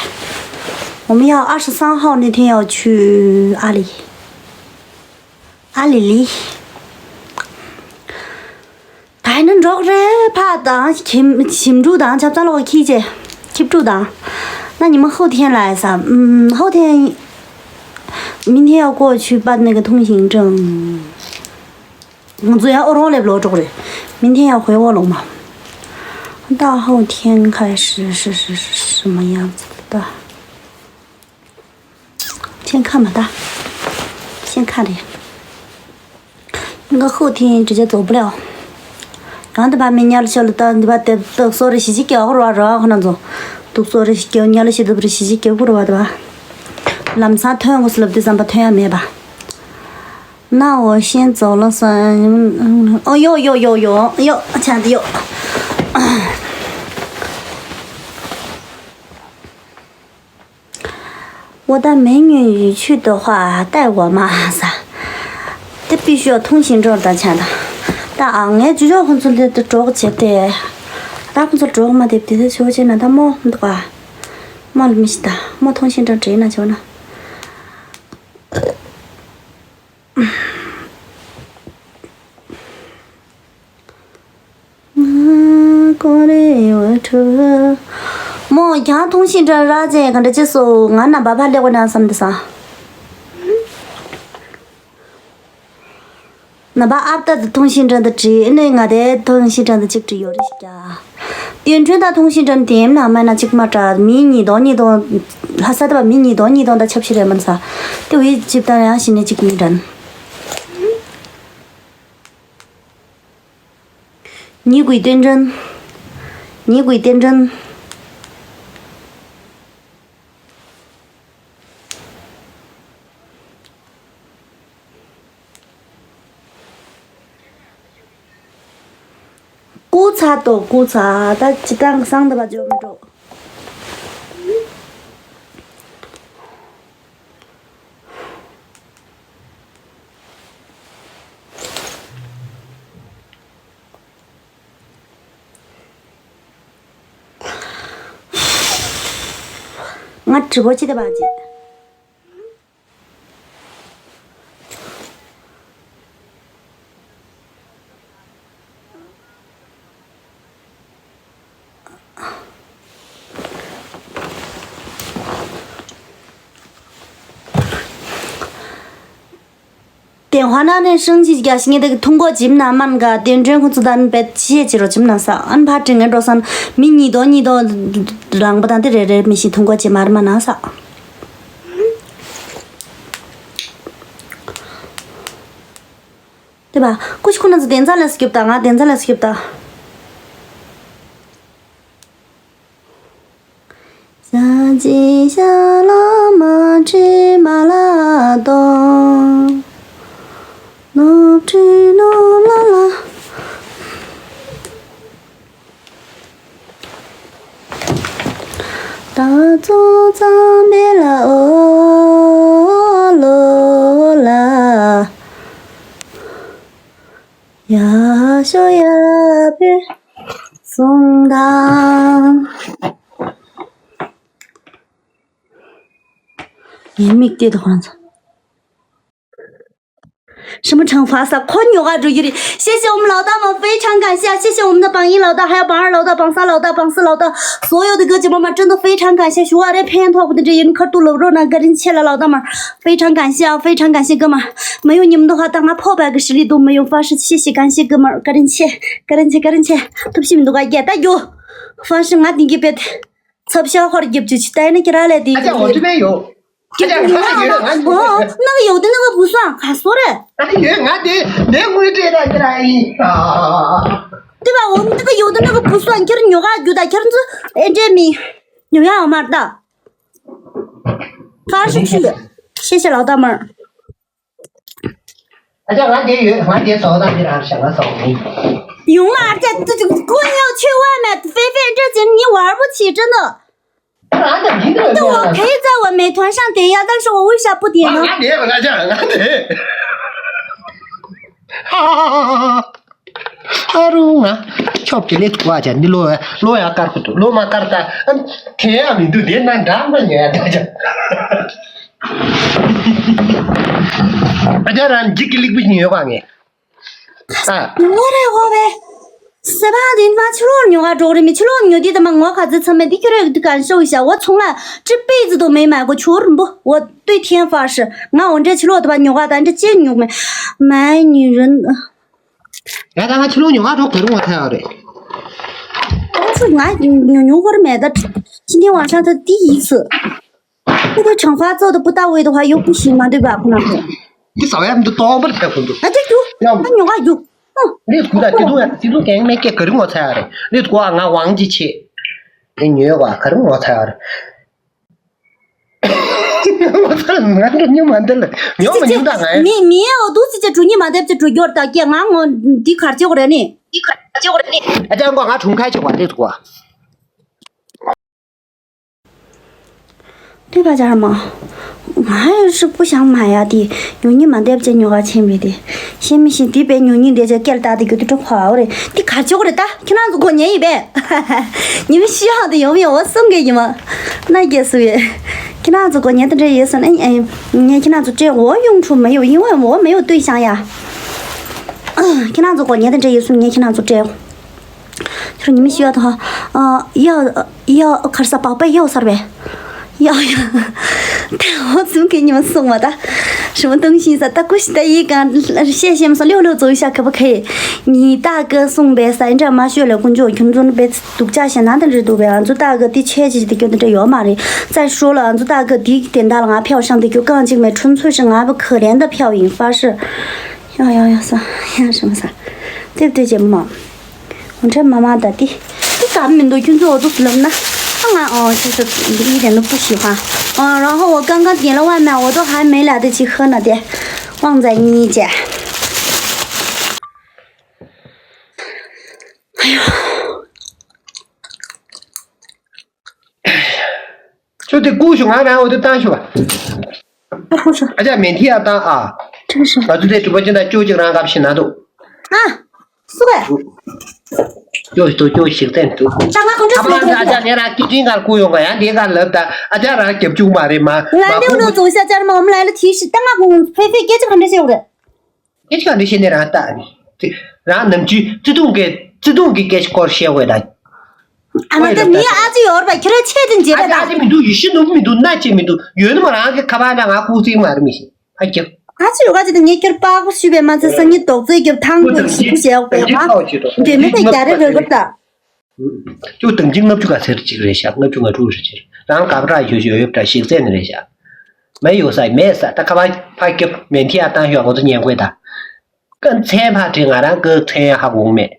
我们要二十三号那天要去阿里，阿里里。 ད་ཡིན་ན་འགྲོགས་རེད། ཕ་དང་ཁྱིམ་ཞིམ་ཕྲུག་དང་ཆབ་ཚང་ལོག་ཁྱི་ཅེ། ཁྱི་ཕྲུག་དང་། ན་ཉི་མ་ཧོ་ཐེན་ལ་ས། ཧོ་ཐེན། 明天要过去办那个通行证。 ང་ཚོ་ཡང་ཨོ་རོང་ལེབ་ལོ་འགྲོགས་རེད། 明天要回卧龙嘛。 大后天开始是是是什么样子的？ 先看吧，大。先看着呀。应该后天直接走不了。然后他把明年的小的单，你把得得所有的信息给我了，然后那种，都所有的给我，你的信息都不是信息给我了，对吧？ ལམ་སང་ཐོན་དགོས་སུ་ལབ་དུས་ཙམ་པ་ཐོན་ཡ་མེད་པ། 那我先走了算。 ཨོ་ཡོ་ཡོ་ཡོ་ཡོ་ཡོ་ཆ་འདི་ཡོ། 我的美女去的话带我吗？啥？ 这必须要通行证的钱的。 ད་ཨ་ངས་ཇུ་ཇོ་ཁོང་ཚོ་འདི་འགྲོགས་བྱས་ཏེ། ད་ཁོང་ཚོ་འགྲོགས་མ་དེབ་དེ་ཚོ་ཆོ་ཆེ་ན་ད་མོ་འདུག་ཨ། མོ་ལ་མི་ཤི་ད་མོ་通行证 བྲིས་ན་ཆོ་ན། ང་ཀོ་རེ་བ་ཁྲོ། མོ་ཀྱང་通行证 རག་ཅེ་ག་འདྲ་ཅེ་སོ་ང་ནམ་པ་ཕ་ལེགས་པ་ན་བསམ་དེ་ས། ནམ་པ་ཨབ་ཏ་དེ་通行证 དེ་བྲིས་ནས་ང་དེ་通行证 དེ་གཅིག་བྲིས་ཡོད་རེད་ཤག 电车的通行证 དེ་ཡིན་ན་མ་ན་གཅིག་མ་དྲ་མི་ཉིས་སྟོང་ཉིས་སྟོང་ལྷ་ས་དེ་བ་མི་ཉིས་སྟོང་ཉིས་སྟོང་ད་ཆབ་ཤི་རེད་མ་ན་ས། དེ་བའི་ཅིབ་ད་ཡང་ཤི་ནས་གཅིག་མི་དྲན། 你鬼电灯，你鬼电灯。 སྐུ་ཚ་དོ་སྐུ་ཚ་ད་ཅི་ཏང་སང་ད་བ་ཇོ་མི་འགྲོ། 电话那那升级加新的通过金南曼个电转工作单被谢吉罗金南萨，俺怕真个罗桑，迷你多你多，让不当的人人迷信通过金马的曼南萨。对吧？过去可能是电站来是给不到啊，电站来是给不到。ཤ་ལ་མ་བྲི་མ་ལ་དོ། ནོར་བྲི་ནོར་ལ་ལ། ད་ཚོ་ཙམ་པེ་ལ་ཨོ་ལོ་ལ། ཡ་ཤོ་ཡ་པེ་སོང་དང་། ངའི་མིག་དེ་དང་ཁོ་རང་ཚོ། 什么惩罚撒？ ཁོ་ཉོ་ག་འགྲོ་གི་རེད། 谢谢我们老大们，非常感谢，谢谢我们的榜一老大，还有榜二老大、榜三老大、榜四老大，所有的哥姐妹们，真的非常感谢。 ཞུ་བ་རེད། ཕན་ཐོགས་པ་དེ་འདྲ་ཡིན་ཁར་ཏུ་ལོབ་རོགས་གནང་། བཀའ་དྲིན་ཆེ་ལ་老大们，非常感谢啊，非常感谢哥们儿。 没有你们的话，ད་ང་ཕོ་བ་གི་实力都没有，方式，谢谢感谢哥们儿， བཀའ་དྲིན་ཆེ། བཀའ་དྲིན་ཆེ། བཀའ་དྲིན་ཆེ། ཐུབ་ཤི་མི་འདུག་ག་རྒྱ་ད་རྒྱུ། 方式 ང་དེང་གི་པེད། ཚབ་ཤ་ཧོར་རྒྱབ་ཅུ་ཅི་ཏའི་ནི་ཁྱེད་རང་ལས་དེ་ཨ་ཅག་འོ་ཅི་མེད་ཡོད། ཨ་ཅག་ང་ཡོད། ང་ཡོད། ཨོ། ནག་ཡོད་དེ་ནག་བུ་སང་ག་སོ་རེད། ང་ཡོད། ང་དེ་ནས་དངུལ་སྤྲད་ན་ཁྱེད་རང་ཡིན། དེ་བ་འོ་ནག་ཡོད་དེ་ནག་བུ་སང་ཁྱེད་ཉོ་ག་རྒྱུ་ད་ཁྱེད་ཚོ་ཨེ་འདྲེ་མི་ཉོ་ཡ་འོ་མར་ད། ཁ་ཤུག་ཤུག་ཤེས་ཤེས་ལའོ་ད་མར། ཨ་ཅག་ང་དེ་ཡོད། ང་དེ་བཟོ་ད་དེ་རང་ཞག་ང་བཟོ་མིན། 有吗？这这这姑娘去外面非非这这你玩不起，真的。 ང་དང་ཡིན་འདུག 对，我可以在我美团上点呀，但是我为啥不点呢？ ང་དེ་ང་ཅག་ང་དེ། ཧ་ཧ་ཧ་ཧ། ཨ་རུ་ང་ཁྱོད་ཀྱི་ལས་ཐུག་ཨ་ཅག་འདི་ལོ་ལོ་ཡ་དཀར་པོ་འདུག་ལོ་མ་དཀར་ད་ཨ་དེ་ཡ་མི་འདུག་དེ་ན་འདྲ་མ་ཉལ་ད་ཅག་ཨ་ཅག་རང་འཇིག་གི་ལིག་པི་ཉོས་པ་ངས། ཨ། ངོ་རེ་ངོ་བས། སེ་བ་འདི་མ་ཕྱི་ལོགས་ཉོ་ག་འགྲོ་རེ་མི་ཕྱི་ལོགས་ཉོ་དུས་དེ་མ་ངོ་ག་ཚོད་ཚང་མས་འདི་ཁྱོད་རེ་ག་ཤོག་ཤ་འོ་ཚོང་ལ་ཅི་པེ་ཙི་དོ་མེ་མ་གོ་ཆུར་འབུ་འོ་ལྟོས་ཐེན་ཧྥ་ཧྲི་ང་འོ་འདྲེ་ཕྱི་ལོགས་དེ་བ་ཉོ་ག་ད་འདྲེ་ཅི་ཉོ་མེ་མ་ཉི་རུན། ཡ་ད་ང་ཕྱི་ལོགས་ཉོ་ག་འགྲོ་ག་རུ་ངོ་ཚ་ཡོད་རེད། ཨོ་ཚོ་ང་ཉོ་ཉོ་གོ་རེ་མེད་ད་ཅི་འདི་བ་ཤ་ད་འདི་ཡིན་ཚུ། 这个惩罚做的不到位的话，又不行嘛，对吧？不能。 འདི་ཟ་བའི་མི་འདུག་སྟོང་པར་ཕེབས་ཀུན་འདུག་ཡང་། ཨ་ཉོ་ག་རྒྱུག་ཨ། ལས་ཁུ་ད་དེ་དུང་ཡང་དེ་དུང་གང་མེད་ཀྱི་ག་རི་ངོ་ཚ་ཡ་རེད། ལས་ཁུ་ཨ་ང་ཝང་ཅི་ཆེ། དེ་ཉོས་ག་ག་རི་ངོ་ཚ་ཡ་རེད། ངོ་ཚ་ང་འགྲོ་ཉུང་མ་འདི་ལ་ཉོ་མ་ཉུང་ད་ང་ཡ། མི་མི་ཨོ་དུ་སི་ཅེ་གྲུ་ཉི་མ་འདེབས་ཅེ་གྲུ་རྒྱོར་ད་ཀྱེ་ང་ངོ་འདི་གར་ཅེ་གོ་རེ་ནི། འདི་གར་ཅེ་གོ་རེ་ནི། ཨ་ཅག་ངོ་ང་གྲུང་ཁ་ཆེ་བ་ལས་ཁུ་ཨ། 对吧，家人们？ ང་ཧྲིག་པོ་ཞང་མ་ཡ་དེ་ཉོ་ཉི་མ་འདེབས་ཅེ་ཉོ་ག་ཆེན་པོ་དེ་ཤེས་མི་ཤེས་དེ་པའི་ཉོ་ཉི་འདེབས་ཅེ་སྐྱེལ་ད་དེ་རྒྱུ་དེ་གྲོགས་ཁོ་ཨོ་རེད་དེ་ག་ཅོག་རེད་ད་ཁྱེད་རང་ཚོ་གོ་ཉན་ཡིན་པས། ཉི་མ་ཤི་ཧང་དེ་ཡོང་མི་ཡོང་བ་སུམ་གེ་ཉི་མ་ན་རྒྱལ་སུ་ཡོད། ཁྱེད་རང་ཚོ་གོ་ཉན་དེ་འདྲ་ཡོད་སོང་ཨེ་ཨེ་ངས་ཁྱེད་རང་ཚོ་སྤྲད་འོ་ཡོང་ཁྲུ་མ་ཡོད་ཡིན་འོ་མ་འོ་མ་ཡོད་ལྟོས་ཤང་ཡ། ཁྱེད་རང་ཚོ་གོ་ཉན་དེ་འདྲ་ཡོད་སོང་ངས་ཁྱེད་རང་ཚོ་སྤྲད། ཁྱོད་ཉི་མ་ཤི་ཡ་ད་ཧ། ཡ་ཡ་ཁར་ས་པགས་པ་ཡ་སར་བས། ཡ་ཡ། དེ་འོ་ཙུམ་གི་ཉི་མ་སོང་བ་ད། ཧྲི་མོ་ཏུང་ཤིང་ས་ད་ཀུ་ཤི་ད་ཡི་ག་ཤེ་ཤེ་མ་སོང་ལེའུ་ལེའུ་ཙོ་ཡི་ཤ་ཁ་པ་ཁེ། ཉི་ད་ག་སོང་བས་ས་ཨིན་དྲ་མ་ཤོད་ལ་ཀུན་ཇོ་ཁྱོད་ཚོ་ནི་བས་སྡུག་ཅག་ཤ་ན་ད་འདྲི་འདུག་བས་ང་ཚོ་ད་ག་དེ་ཆེ་ཆེ་དེ་ཁྱོད་དེ་འདྲ་ཡོད་མ་རེད། ཙ་ཤོ་ལ་ང་ཚོ་ད་ག་དེ་དེ་འདྲ་ལ་ང་ཕེའོ་ཤང་དེ་ཁྱོད་གང་ཅིག་མེད་ཁྲུན་ཚོ་ཤི་ང་བ་ཁ་རན་ད་ཕེའོ་ཡིན་ཧྥ་ཧྲི། ཡ་ཡ་ཡ་ས་ཡ་ཧྲི་མ་ས། དེབ་དེ་ཅེ་མ། འོ་འདྲ་མ་མ་ད་དེ། དེ་ག་མི་འདུག་ཁྱོད་ཚོ་འོ་དུ་སུ་ལབ་ན། ཨ་ང་ཨོ་ཁྱོད་ཚོ་འདི་ཡི་དེ་ནུ་པུ་ཞི་ཧ། ཨོ་རང་ཧོ་འོ་གང་གང་དེ་ལ་བ་མ་འོ་དོ་ཧ་མེ་ལ་དེ་ཅི་ཧ་ན་དེ། དབང་རྫ་གཉིས་ཅེ། ཨ་ཡོ། ཁྱོད་དེ་ཀུ་ཤུ་ང་རང་འོ་དེ་བཏང་ཤུ་བ། ཨ་ཁོ་ཤུ། ཨ་ཅག་མེ་ཐི་ཡ་བཏང་ཨ། ཁྲིག་ཤུ། ང་ཚོ་དེ་གྲུ་པ་ཅན་དང་ཅོ་ཅིག་རང་སྐབས་ཤི་ན་འདུག་ཨ། སུ་བས། ཅོ་ཅོ་ཅོ་ཞིག་བསྟན་འདུག་ད་ང་ཁོང་ཁྲོ་ཨ་ཕ་ལ་ཨ་ཅག་ངས་རང་སྐད་འཕྲིན་གར་བསྐུར་ཡོང་ག་ཡང་དེ་གར་ལབ་ད་ཨ་ཅག་རང་རྒྱབ་བཅུག་མ་རེད་མ། ང་ལེའུ་ལོ་ཙོ་ཤ་ཅར་མ་འོམ་ལ་ལ་ཐི་ཤི་ད་ང་ཁོང་ཕེ་ཕེ་སྐད་ཆ་ག་འདྲ་བཤད་ཡོང་རེད། སྐད་ཆ་ག་འདྲ་བཤད་ནས་རང་ལྟ་ནི། རང་ནམ་རྒྱུན་བརྩེ་དུང་གི་བརྩེ་དུང་གི་སྐད་ཆ་སྐོར་བཤད་འོས་ད། ཨ་མ་ད་མི་ཨ་ཅི་ཡོར་བ་ཁྱེད་རང་ཆེད་དུ་མཇལ་བ་ཨ་ཅི་ཨ་ཅི་མི་འདུག་ཡེ་ཤེས་ནུབ་མི་འདུག་སྣ་ཅི་མི་འདུག་ཡོད་ནི་མ་རང་གི་ཁ་པར་ན་ང་ཁུག་ཙིག་མ་རེད་མི་ཤེས་ཨ་ཁྱེད། ཨ་ཅི་ཡོ་ག་ཅི་ད་ངས་ཁྱོད་པགས་པ་ཤུས་པའི་མ་ཚད་སང་ཉིན་རྡོག་རྩེད་རྒྱབ་ཐང་དུ་ཞིག་པུ་བྱས་འོག་པའི་ཧ། འདོད་མི་ད་རྒྱ་རེ་རེ་གོ་ད། ཅུ་དང་ཅི་ལྔ་བཅུ་ག་ཚེར་གཅིག་རེད་ཤག་ལྔ་བཅུ་ང་དྲུག་རེད་ཤག་རང་ག་པར་ཡོད་ཡོད་ཡོད་འདྲ་ཞིག་རྩེ་ནི་རེད་ཤག་མེ་ཡོད་ས་མེད་ས་ད་ཁ་པར་ཕ་སྐྱབས་མེ་མཐི་ཡ་བཏང་ཤོག་ང་ཚོ་ཉན་དགོས་ད། ཀ་མཚན་ཕ་དྲི་ང་རང་ཀ་མཚན་ཧ་གོ་མེད།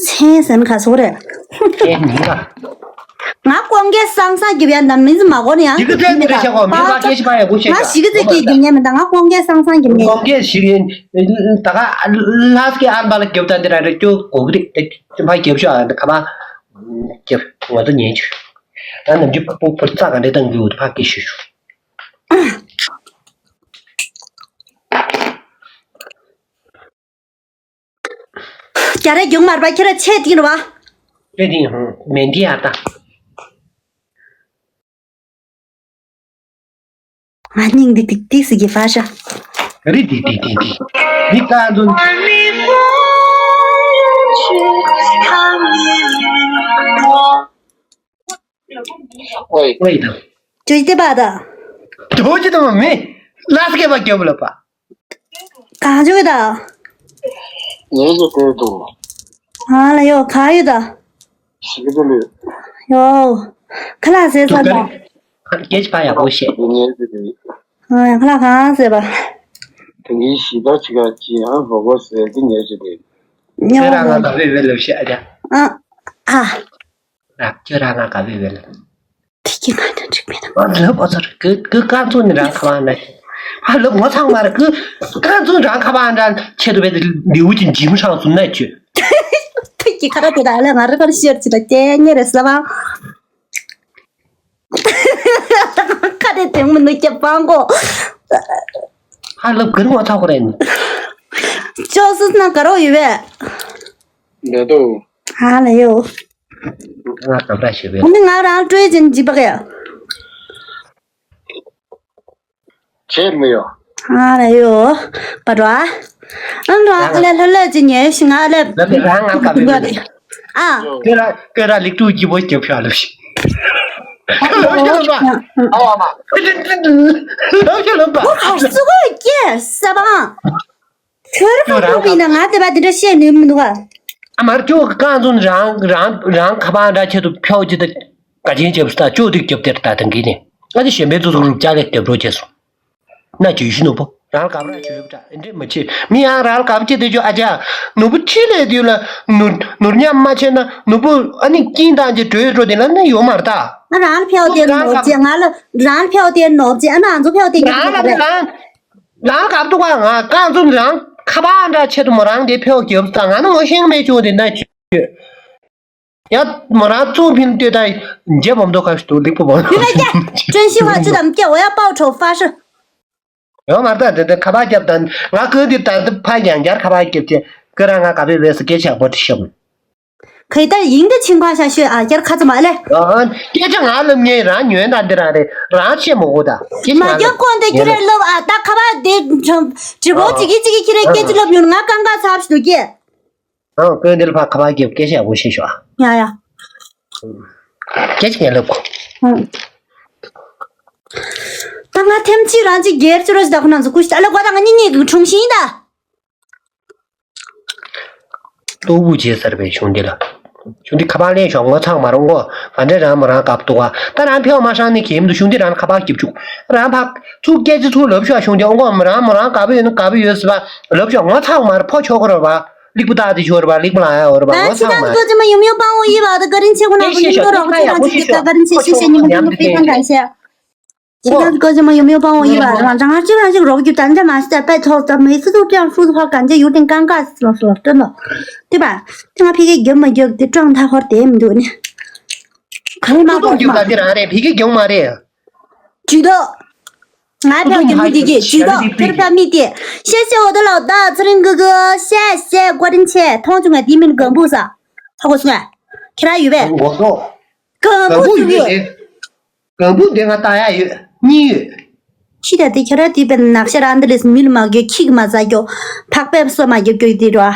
མཚན་ཟེར་ན་ག་ཚོད་རེད། མཚན་མི་ལ། ང་ཀོང་ཀེ་སང་སང་རྒྱབ་ཡ་འདམ་མིན་ཟི་མ་གོ་ནི་ཡ། ཞི་གི་ཚད་འདི་རེད་ཤག་གོ། མི་ང་སྐད་ཆ་པ་ཡག་པོ་བཤད་ཤག་ང་ཞི་གི་ཚད་ཀྱི་རྒྱུ་ཉན་མི་འདང་། ང་ཀོང་ཀེ་སང་སང་རྒྱབ་ཉན། ཀོང་ཀེ་ཞིག་ཡིན། ད་ག་ལྷ་སྐད་ཨན་པ་ལ་རྒྱབ་ད་འདི་ར་རེད་ཀྱོ་གོ་གི་རེད། དེ་ཕ་རྒྱབ་ཤག་ཨ་ཁ་པ་རྒྱབ་ང་ཚོ་ཉན་ཆུ། ད་ནམ་རྒྱུན་ཕ་པོ་ཕུར་ཙག་ག་འདྲེ་བཏང་གི་འུ་ཕ་སྐད་ཞུ་ཞུ། རྒྱ་རེ་རྒྱུག་མར་པ་ཁྱེད་ར་ཆེ་ཏིང་ར་བ། ཆེ་ཏིང་མེན་ཏི་ཨ་ཏ། ང་སྙིང་འདི་ཏིག་ཏིག་སི་གི་ཧྥ་ཤ། རི་ཏིག་ཏིག་ཏིག་ཏིག་མི་ཀ་འདུན། ཨོའི། ཨོའི་དང་། ཇོ་ཇི་དེ་པ་དང་། ཇོ་ཇི་དེ་མ་མེ། ལ་སི་ཀེ་པ་རྒྱབ་ལ་པ། གང་བྱུང་ཡོད་ད། ངས་ཀྱི་ལྟོས་འདུག་ཨ་ལ་ཡོ་ག་ཡོད་ད། ཞིག་གི་ལུས། ཡོ། ཁ་ལག་ཟས་ཚར་ད། སྐད་ཆ་ཕ་ཡག་པོ་བཤད། ངས་ཀྱི་ལུས། ཨ་ཁ་ལག་གང་ཟས་པ། དེང་གི་ཞི་ད་ཅི་ག་ཅི་ཡང་ཧོ་གོ་ཟས་ཀྱི་ངས་ཀྱི་ལུས། ཉོ། ཁྱོད་རང་ང་ག་བེ་བེ་ལབ་ཤག་ཨ་ཅག་ཨ། ཨ། ར་ཁྱོད་རང་ང་ག་བེ་བེ་ལབ། དེ་གི་ང་དང་འགྲིག་མེད་ན། ང་ལབ་ཨ་ཚོར་གི་གི་ཀ་ཚོ་ནི་རང་ཁ་བ་ན། ཨ་ལབ་ངོ་ཚང་མ་ར་གི་ཀ་ཚོ་རང་ཁ་བ་འདྲ་ཆེད་དུ་བེ་ལེའུ་ཅིན་ཇིམ་ཧྲང་སུ་ན་ཆུ། དེ་གི་ཁ་ར་དེ་ད་ལ་ང་ར་ཁར་ཤེར་ཅི་ལ་ཏེ་ཉེ་རེ་སླ་བ། ཁ་རེ་དེ་མི་ནུ་ཀྱ་པང་གོ། ཨ་ལབ་གི་ངོ་ཚང་གོ་རེ་ནི། ཅོ་སུ་ན་ག་རོ་ཡོད་བེ། འདི་དུ། ཧ་ལ་ཡོ། ང་ག་འདྲ་ཞིག་རེད། ཁོང་ནི་ང་རང་སྤྲོད་ཅན་ཅི་པ་ག་ཡ། བྱེད་མི་ཡོ། ཧ་ལ་ཡོ། པ་རོ། ཨ་རོ་ཨ་ལེ་ལྷོད་ལྷོད་ཅི་ཉེ་ཞིག་ང་ལེ། ལ་ལེ་རང་ང་ག་བེ་བེ། ཨ། ཀེ་ར་ཀེ་ར་ལིག་ཏུ་ཅི་པོ་སྐྱབས་ཤ་ལབ་ཤིག་ལབ་ཤ་ལབ་པ། ཨ་མ། ལབ་ཤ་ལབ་པ། ཨོ་ཧ་སུ་གོ་ཀེ་ས་བ། ཁྱོད་རང་ཁོང་ཁོང་ཡིན་ན་ང་དེ་བ་དེ་འདྲ་བཤད་ནུས་མི་འདུག་ཨ། ཨ་མར་ཅོ་གི་རྐང་བཙུན་རང་རང་རང་ཁ་པར་འདྲ་ཆེད་དུ་ཕྱོགས་ཅི་ད་ག་ཅན་རྒྱབ་སྟ་ཅོ་དིག་རྒྱབ་དེར་ད་དང་གི་ནི་ང་དེ་གཞན་པའི་ཚོ་ཚོ་རུབ་ཅག་ལས་རྒྱབ་རོགས་བྱས་སོང་། ན་ཇུས་ཤི་ནུ་པོ་རང་གབ་ར་ཇུས་པ་འདྲ་འདྲེ་མ་ཆེ་མི་ཡང་རང་གབ་ཆེ་དེ་ཅོ་ཨ་ཅག་ནུ་པོ་ཆི་ལས་དུས་ལ་ནུར་ནུར་ཉམས་མ་ཆེ་ན་ནུ་པོ་ཨ་ནི་ཀིང་དང་ཅི་གྲོས་འགྲོ་དེ་ལ་ནི་ཡོད་མར་ད། ང་རང་ལ་ཕེའོ་དེ་ནོར་ཅེ་ང་ལ་རང་ལ་ཕེའོ་དེ་ནོར་ཅེ་ཨ་ན་ང་ཚོ་ཕེའོ་དེ་རྒྱབ་རང་ལ་རང་། རང་གབ་ཏུ་བ་ང་རྐང་བཙུན་རང་ཁ་པར་འདྲ་ཆེད་དུ་མོ་རང་དེ་ཕེའོ་རྒྱབ་ད་ང་ནི་ངོ་ཤེས་མེད་ཆུང་དེ་ན་ཆུ། ཡ་མོ་རང་ཚུགས་ཕིན་ལྟོས་ད་རྗེ་བམ་དོ་ཁ་ཤི་ཏུ་ལིག་པོ་བམ་དོ་ཁ་ཤི་ཏུ། 真心话，这咱们叫我要报仇发誓。 ཡོང་མར་ད་དེ་དེ་ཁ་པར་རྒྱབ་ད་ང་ཀོན་དེ་ད་དེ་ཕ་ཡང་རྒྱར་ཁ་པར་རྒྱབ་ཅེ་ཀོན་རང་ང་ག་བེ་བེ་སི་སྐད་ཆ་པོ་དེ་ཤོམ། 可以，但是赢的情况下是啊，要看怎么嘞。 ཨ་སྐད་ཆ་ང་ལབ་ངེས་རང་ཉོན་དང་འདི་རང་རེད་རང་ཆེ་མོ་གོ་ད་སྐད་ཆ་མ་ང་རྒྱབ་ལབ་ཀོན་དེ་ཁྱེད་རང་ལབ་ཨ་ད་ཁ་པར་དེ་བྲིས་པོ་ཅིག་གིས་ཅིག་གིས་ཁྱེད་རང་སྐད་ཆ་ལབ་ཡོང་ང་གང་ག་ཚབ་ཞུ་གི། ཨང་ཀོན་དེ་ལ་ཕ་ཁ་པར་རྒྱབ་སྐད་ཆ་ཡག་པོ་བཤད་ཤོག་ཨ། ཡ་ཡ། སྐད་ཆ་ངས་ལབ་གོ། ཨང་། ད་ང་ཐེམ་ཅིག་རང་ཅིག་སྒེར་ཅི་རོ་ཞིག་ད་ཁོ་ན་ཚོ་ཀུ་ཤི་ད་ལ་གོ་ད་ང་གཉིས་གཉིས་ཀྱི་འཁྲུངས་ཤིང་ད། ལྟོ་བུ་བྱེད་ཟེར་བའི་གཞུང་འདི་ལ། གཞུང་འདི་ཁ་པར་ལེན་ཤོག་ངོ་ཚང་མ་རུང་གོ། ང་འདྲེ་རང་མོ་རང་སྐབས་འདུག་ག་ད་རང་ཕེ་བ་མ་ཧྲང་ནི་གེམ་འདུག་གཞུང་འདི་རང་ཁ་པར་རྒྱབ་བཅུག་རང་ཕ་ཚུགས་སྐད་ཆ་ཚུགས་ལབ་ཤོག་གཞུང་འདི་ཨོ་གོ་མོ་རང་མོ་རང་དགའ་པོ་ཡོད་ན་དགའ་པོ་ཡོད་ཟེར་བ་ལབ་ཤོག་ངོ་ཚང་མ་རུ་ཕོ་ཆོག་གོ་ར་བ་ལིག་པུ་ད་དེ་ཆོག་ར་བ་ལིག་པུ་ལ་ཡ་འོ་ར་བ 来， ངོ་ཚང་མ་རུ། 其他的哥姐们有没有帮我一把的？个人切勿拿不能够让我非常感谢，个人切，谢谢你们，真的非常感谢。 其他的哥姐们有没有帮我一把的？让让这个这个肉就咱这马是在拜托，咱每次都这样说的话，感觉有点尴尬死了，是吧？真的，对吧？这个脾气有没有的状态或者没有呢？可以吗？ ཏུ་ཏུ་རྒྱུག་པ་འདི་རང་རེད་ཕི་གི་རྒྱུག་མ་རེད། ཇུས་གཏོགས། ང་ཕྱོགས་ཀྱི་མི་འདི་གིས་ཇུས་གཏོགས་ཕེར་ཕ་མི་དེ། 谢谢我的老大， ཚེ་རིང་哥哥། 谢谢郭振乾། མཐོང་བྱུང་ང་དེའི་མིང་གང་པོ་ས། ཧ་གོ་སོང་ངས། ཁྱེད་རང་ཡོད་པས། ངོ་ཐོག་གང་པོ་གང་པོ་སུ་ཡོད་ཡོད། དེ། གང་པོ་དེ་ང་ལྟ་ཡ་ཡོད། གཉིས་ཡོད། ཤི་ད་དེ་ཁྱོད་ར་དེ་པའི་ནག་ཤ་ར་འདི་ལས་མི་ལ་མ་གྱོ་ཁྱི་གི་མ་ཟ་གྱོ། ཕག་པའི་སོ་མ་རྒྱབ་གྱོ་དེ་ར།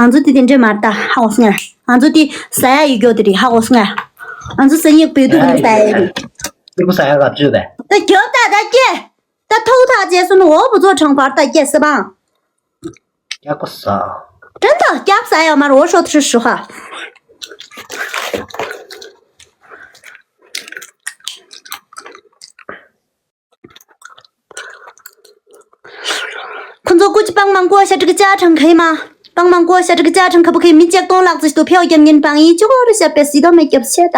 ང་ཚོ་དེ་དེ་འདྲས་མ་རེད་ད་ཧ་གོ་སོང་ངས། ང་ཚོ་དེ་ཟ་ཡ་ཡོད་གྱོ་དེ་རེད་ཧ་གོ་སོང་ངས། ང་ཚོ་ཟ་ཡི་བོད་དུ་མི་ཟ་ཡ་རེད། སྐྱིད་པོ་ཟ་ཡ་ག་བཅོས་པས། ད་གྱོ་ད་ད་སྐྱེ། ད་ཐོག་ཐག་རྗེས་སུ་ནི་འོ་བུ་ཚོ་གྲོང་བར་ད་སྐྱེ་སི་པང་། སྐྱག་པ་ཟ། དྲན་དང་སྐྱག་ཟ་ཡོད་མ་རེད་འོ་ཤོ་ཐུ་ཧྲི་ཧ། ཁོ་ཚོ་ཀུ་ཅི་帮忙过一下这个家常可以吗？帮忙过一下这个家常可不可以？མི་ཅག་སྟོང་ལག་རྩིས་ཤིག་ཏུ་ཕེའོ་རྒྱབ་ཉིན་པང་ཡིན་ཅི་གོ་རི་ཤ་པེ་སི་དོ་མེ་རྒྱབ་ཤེ་ད།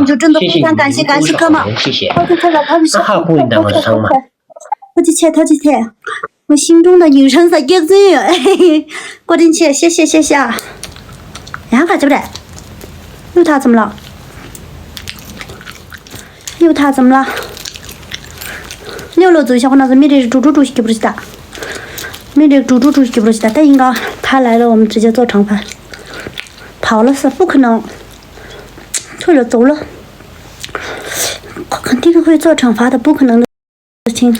ལགས། བཀྲ་ཤིས་བདེ་ལེགས། ཐུགས་རྗེ་ཆེ། ཐུགས་རྗེ་ཆེ། ཐུགས་རྗེ་ཆེ། ཐུགས་རྗེ་ཆེ། ཐུགས་རྗེ་ཆེ། ཐུགས་རྗེ་ཆེ། ཨ་ཧ། ཧྥུ་ཡིན་དང་བ་ཚང་མ། ཐུགས་རྗེ་ཆེ། ཐུགས་རྗེ་ཆེ། ང་ཤིང་སྒྲུང་དང་ཡུས་ཧྲན་ས་སྐྱག་རྫུན་ཡོད། བཀའ་དྲིན་ཆེ། ཤ་ཤ་ཤ་ཤ། ཡང་ག་ཅི་རེད། གཡུ་ཐག་ཙམ་ལ། གཡུ་ཐག་ཙམ་ལ། ལེའུ་ལོ་ཛུ་ཤ་ཁོ་ན་ཚོ་མི་རེ་རེ་དྲུག་དྲུག་དྲུག་ཞིག་གི་པུ་རུ་ཞིག་ད། མི་རེ་དྲུག་དྲུག་དྲུག་ཞིག་གི་པུ་རུ་ཞིག་ད། ད་ཡིན་ག་ཐ་ལ་ལ་འོམ་ཙི་ཅེ་ཙོ་གྲང་ཕ། བའོ་ལ་ས་སྤུ་ཁི་ནང་། ཚོས་ལ་ཙོག་ལ། ཁོ་ག་འདི་གི་ཁོའི་ཙོ་གྲང་ཕ་ད་སྤུ་ཁི་ནང་དུ་ཕྱིན།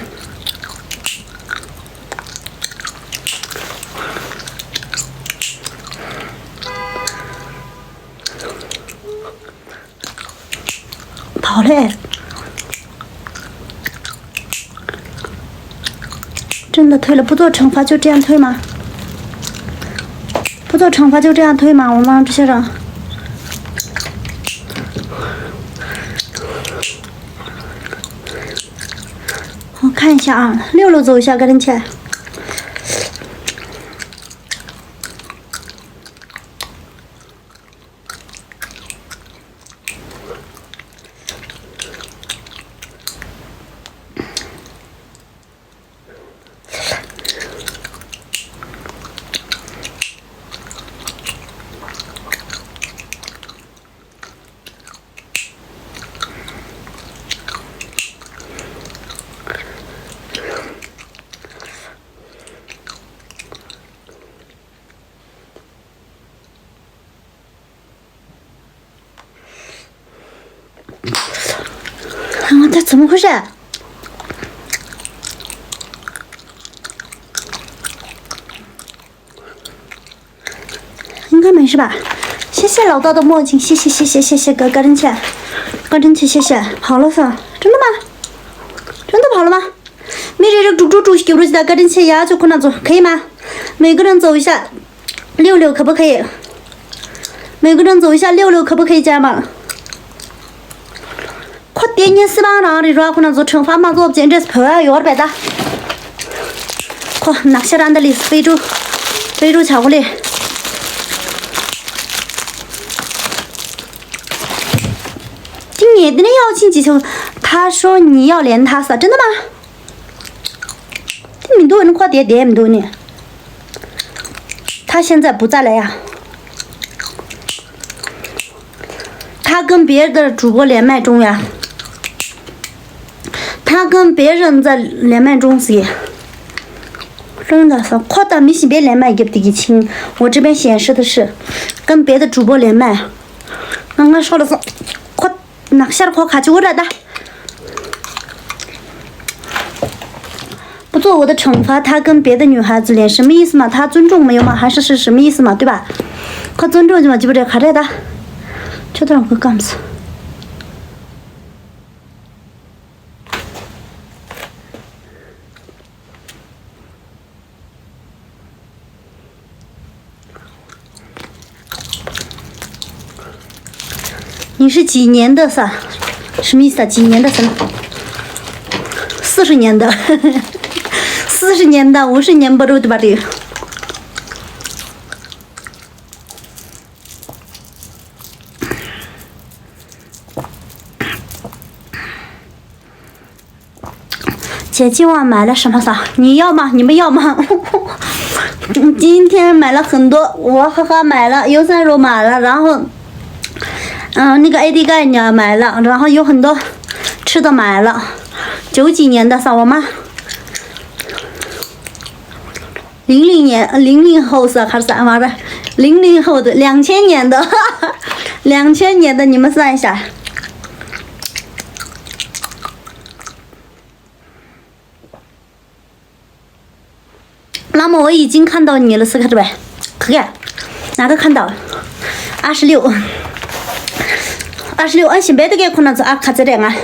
བའོ་ལེ། ཁྲིན་ལ་ཐོས་ལ་སྤུ་ཙོག་གྲང་ཕ་ཅོ་ཀྲེ་ཡང་ཐོས་མ། སྤུ་ཙོག་གྲང་ཕ་ཅོ་ཀྲེ་ཡང་ཐོས་མ། འོ་མང་ཀྲི་ཤ་རང་། ཁ་ཡིན་ཤ་ཨང་ལེའུ་ལོ་ཛོ་ཤ་ག་རིན་ཆེ། 不是。应该没事吧？谢谢老大的墨镜，谢谢谢谢谢谢哥，高真切，高真切，谢谢。跑了是吧？真的吗？真的跑了吗？没人肉猪猪猪给不起的，高真切呀，就困难走，可以吗？每个人走一下，六六可不可以？每个人走一下，六六可不可以加吗？ ཁོ་དེ་ཉིན་སྲིད་པ་རང་རེད་ར། ཁོ་ན་ཚོ་ཁྲེང་ཧྥ་མ་ཚོ་བཅས་འདྲེས་བོད་ཡོར་བས་ད། ཁོ་ནག་ཤ་ར་འདི་ལི་སྤེ་ཀྲུ། སྤེ་ཀྲུ་ཆ་གོ་ལེ། དེ་ངས་དེ་ནས་要亲几球，他说你要连他仨，真的吗？ དེ་མི་འདུག་ནི། ཁོ་དེ་བསྡད་མི་འདུག་ནི། 他现在不在了呀。他跟别的主播连麦中呀。他跟别人在连麦中是。真的是，ཁོ་དང་མི་གཞན་པའི་连麦རྒྱབ་དེ་གི་ཆིང་། 我这边显示的是跟别的主播连麦。 ང་ང་ཤོར་སོང་། ཁོ་ནག་ཤར་ཁོ་ཁ་ཆུ་ར་ད། 不做我的惩罚，他跟别的女孩子连，什么意思嘛？他尊重没有吗？还是是什么意思嘛？对吧？ ཁོ་尊重ཅི་མ་ཅི་པ་རེད། ག་རེད་ད། ཁྱོད་ད་རང་ཁོ་སྐམ་སོང་你是几年的啥？什么意思啊？几年的什么？四十年的，四十年的，五十年不如的吧？这个。 姐今晚买了什么啥？你要吗？你们要吗？今天买了很多，我哈哈买了，优三乳买了，然后，嗯、那个 A D 盖也买了，然后有很多吃的买了，九几年的啥，我妈。 零零年，零零后是还是啥玩意儿？零零后的，两千年的，两千年的，你们算一下。那么我已经看到你了，是看着呗？可以，哪个看到？二十六，二十六，俺先别的给困难子啊，卡在这啊。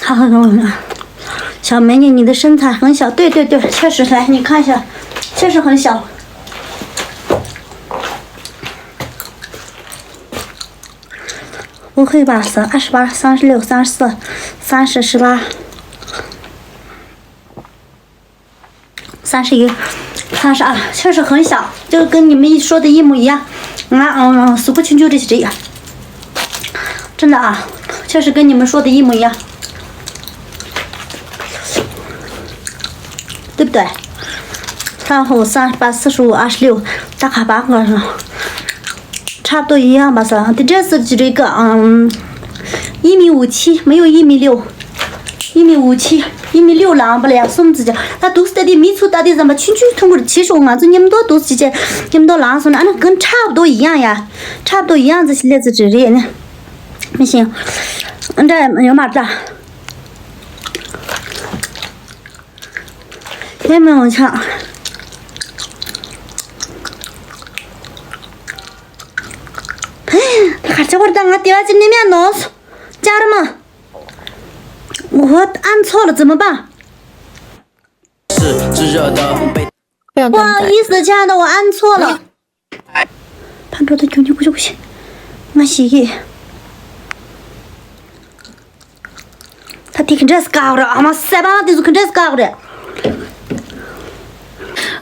好好好，小美女，你的身材很小，对对对，确实，来你看一下，确实很小。不会吧？是二十八、三十六、三十四、三十、十八。 三十一、三十二，确实很小，就跟你们说的一模一样。啊，嗯，数不清楚这些，真的啊，确实跟你们说的一模一样，对不对？然后三十八、四十五、二十六，大概八个是吧？ 差不多一样吧，是吧？这是这个，嗯，一米五七，没有一米六，一米五七，一米六了，不了，孙子讲，他读书的没错，到底怎么清清楚楚的？其实我们这那么多读书姐，那么多老师呢，那跟差不多一样呀，差不多一样，这些列子之类呢，不行，嗯，这有嘛大。 དེ་མི་འོང་ཆ། ད་གར་ཆ་བར་ད་ང་དེ་བ་ཅི་ནི་མེད་ནོ། ཅར་མ། 我按错了怎么办？ 不好意思，亲爱的，我按错了。 ཕར་འགྲོ་ད། ཁྱོད་ཉིད་ཀུ་ཅོ་ཀུ་ཤི། ང་ཞིག་གིས། ད་དེ་ག་འདྲས་བཀག་རེད། ཨ་མ་སེ་བ་དེ་ཚོ་ག་འདྲས་བཀག་རེད།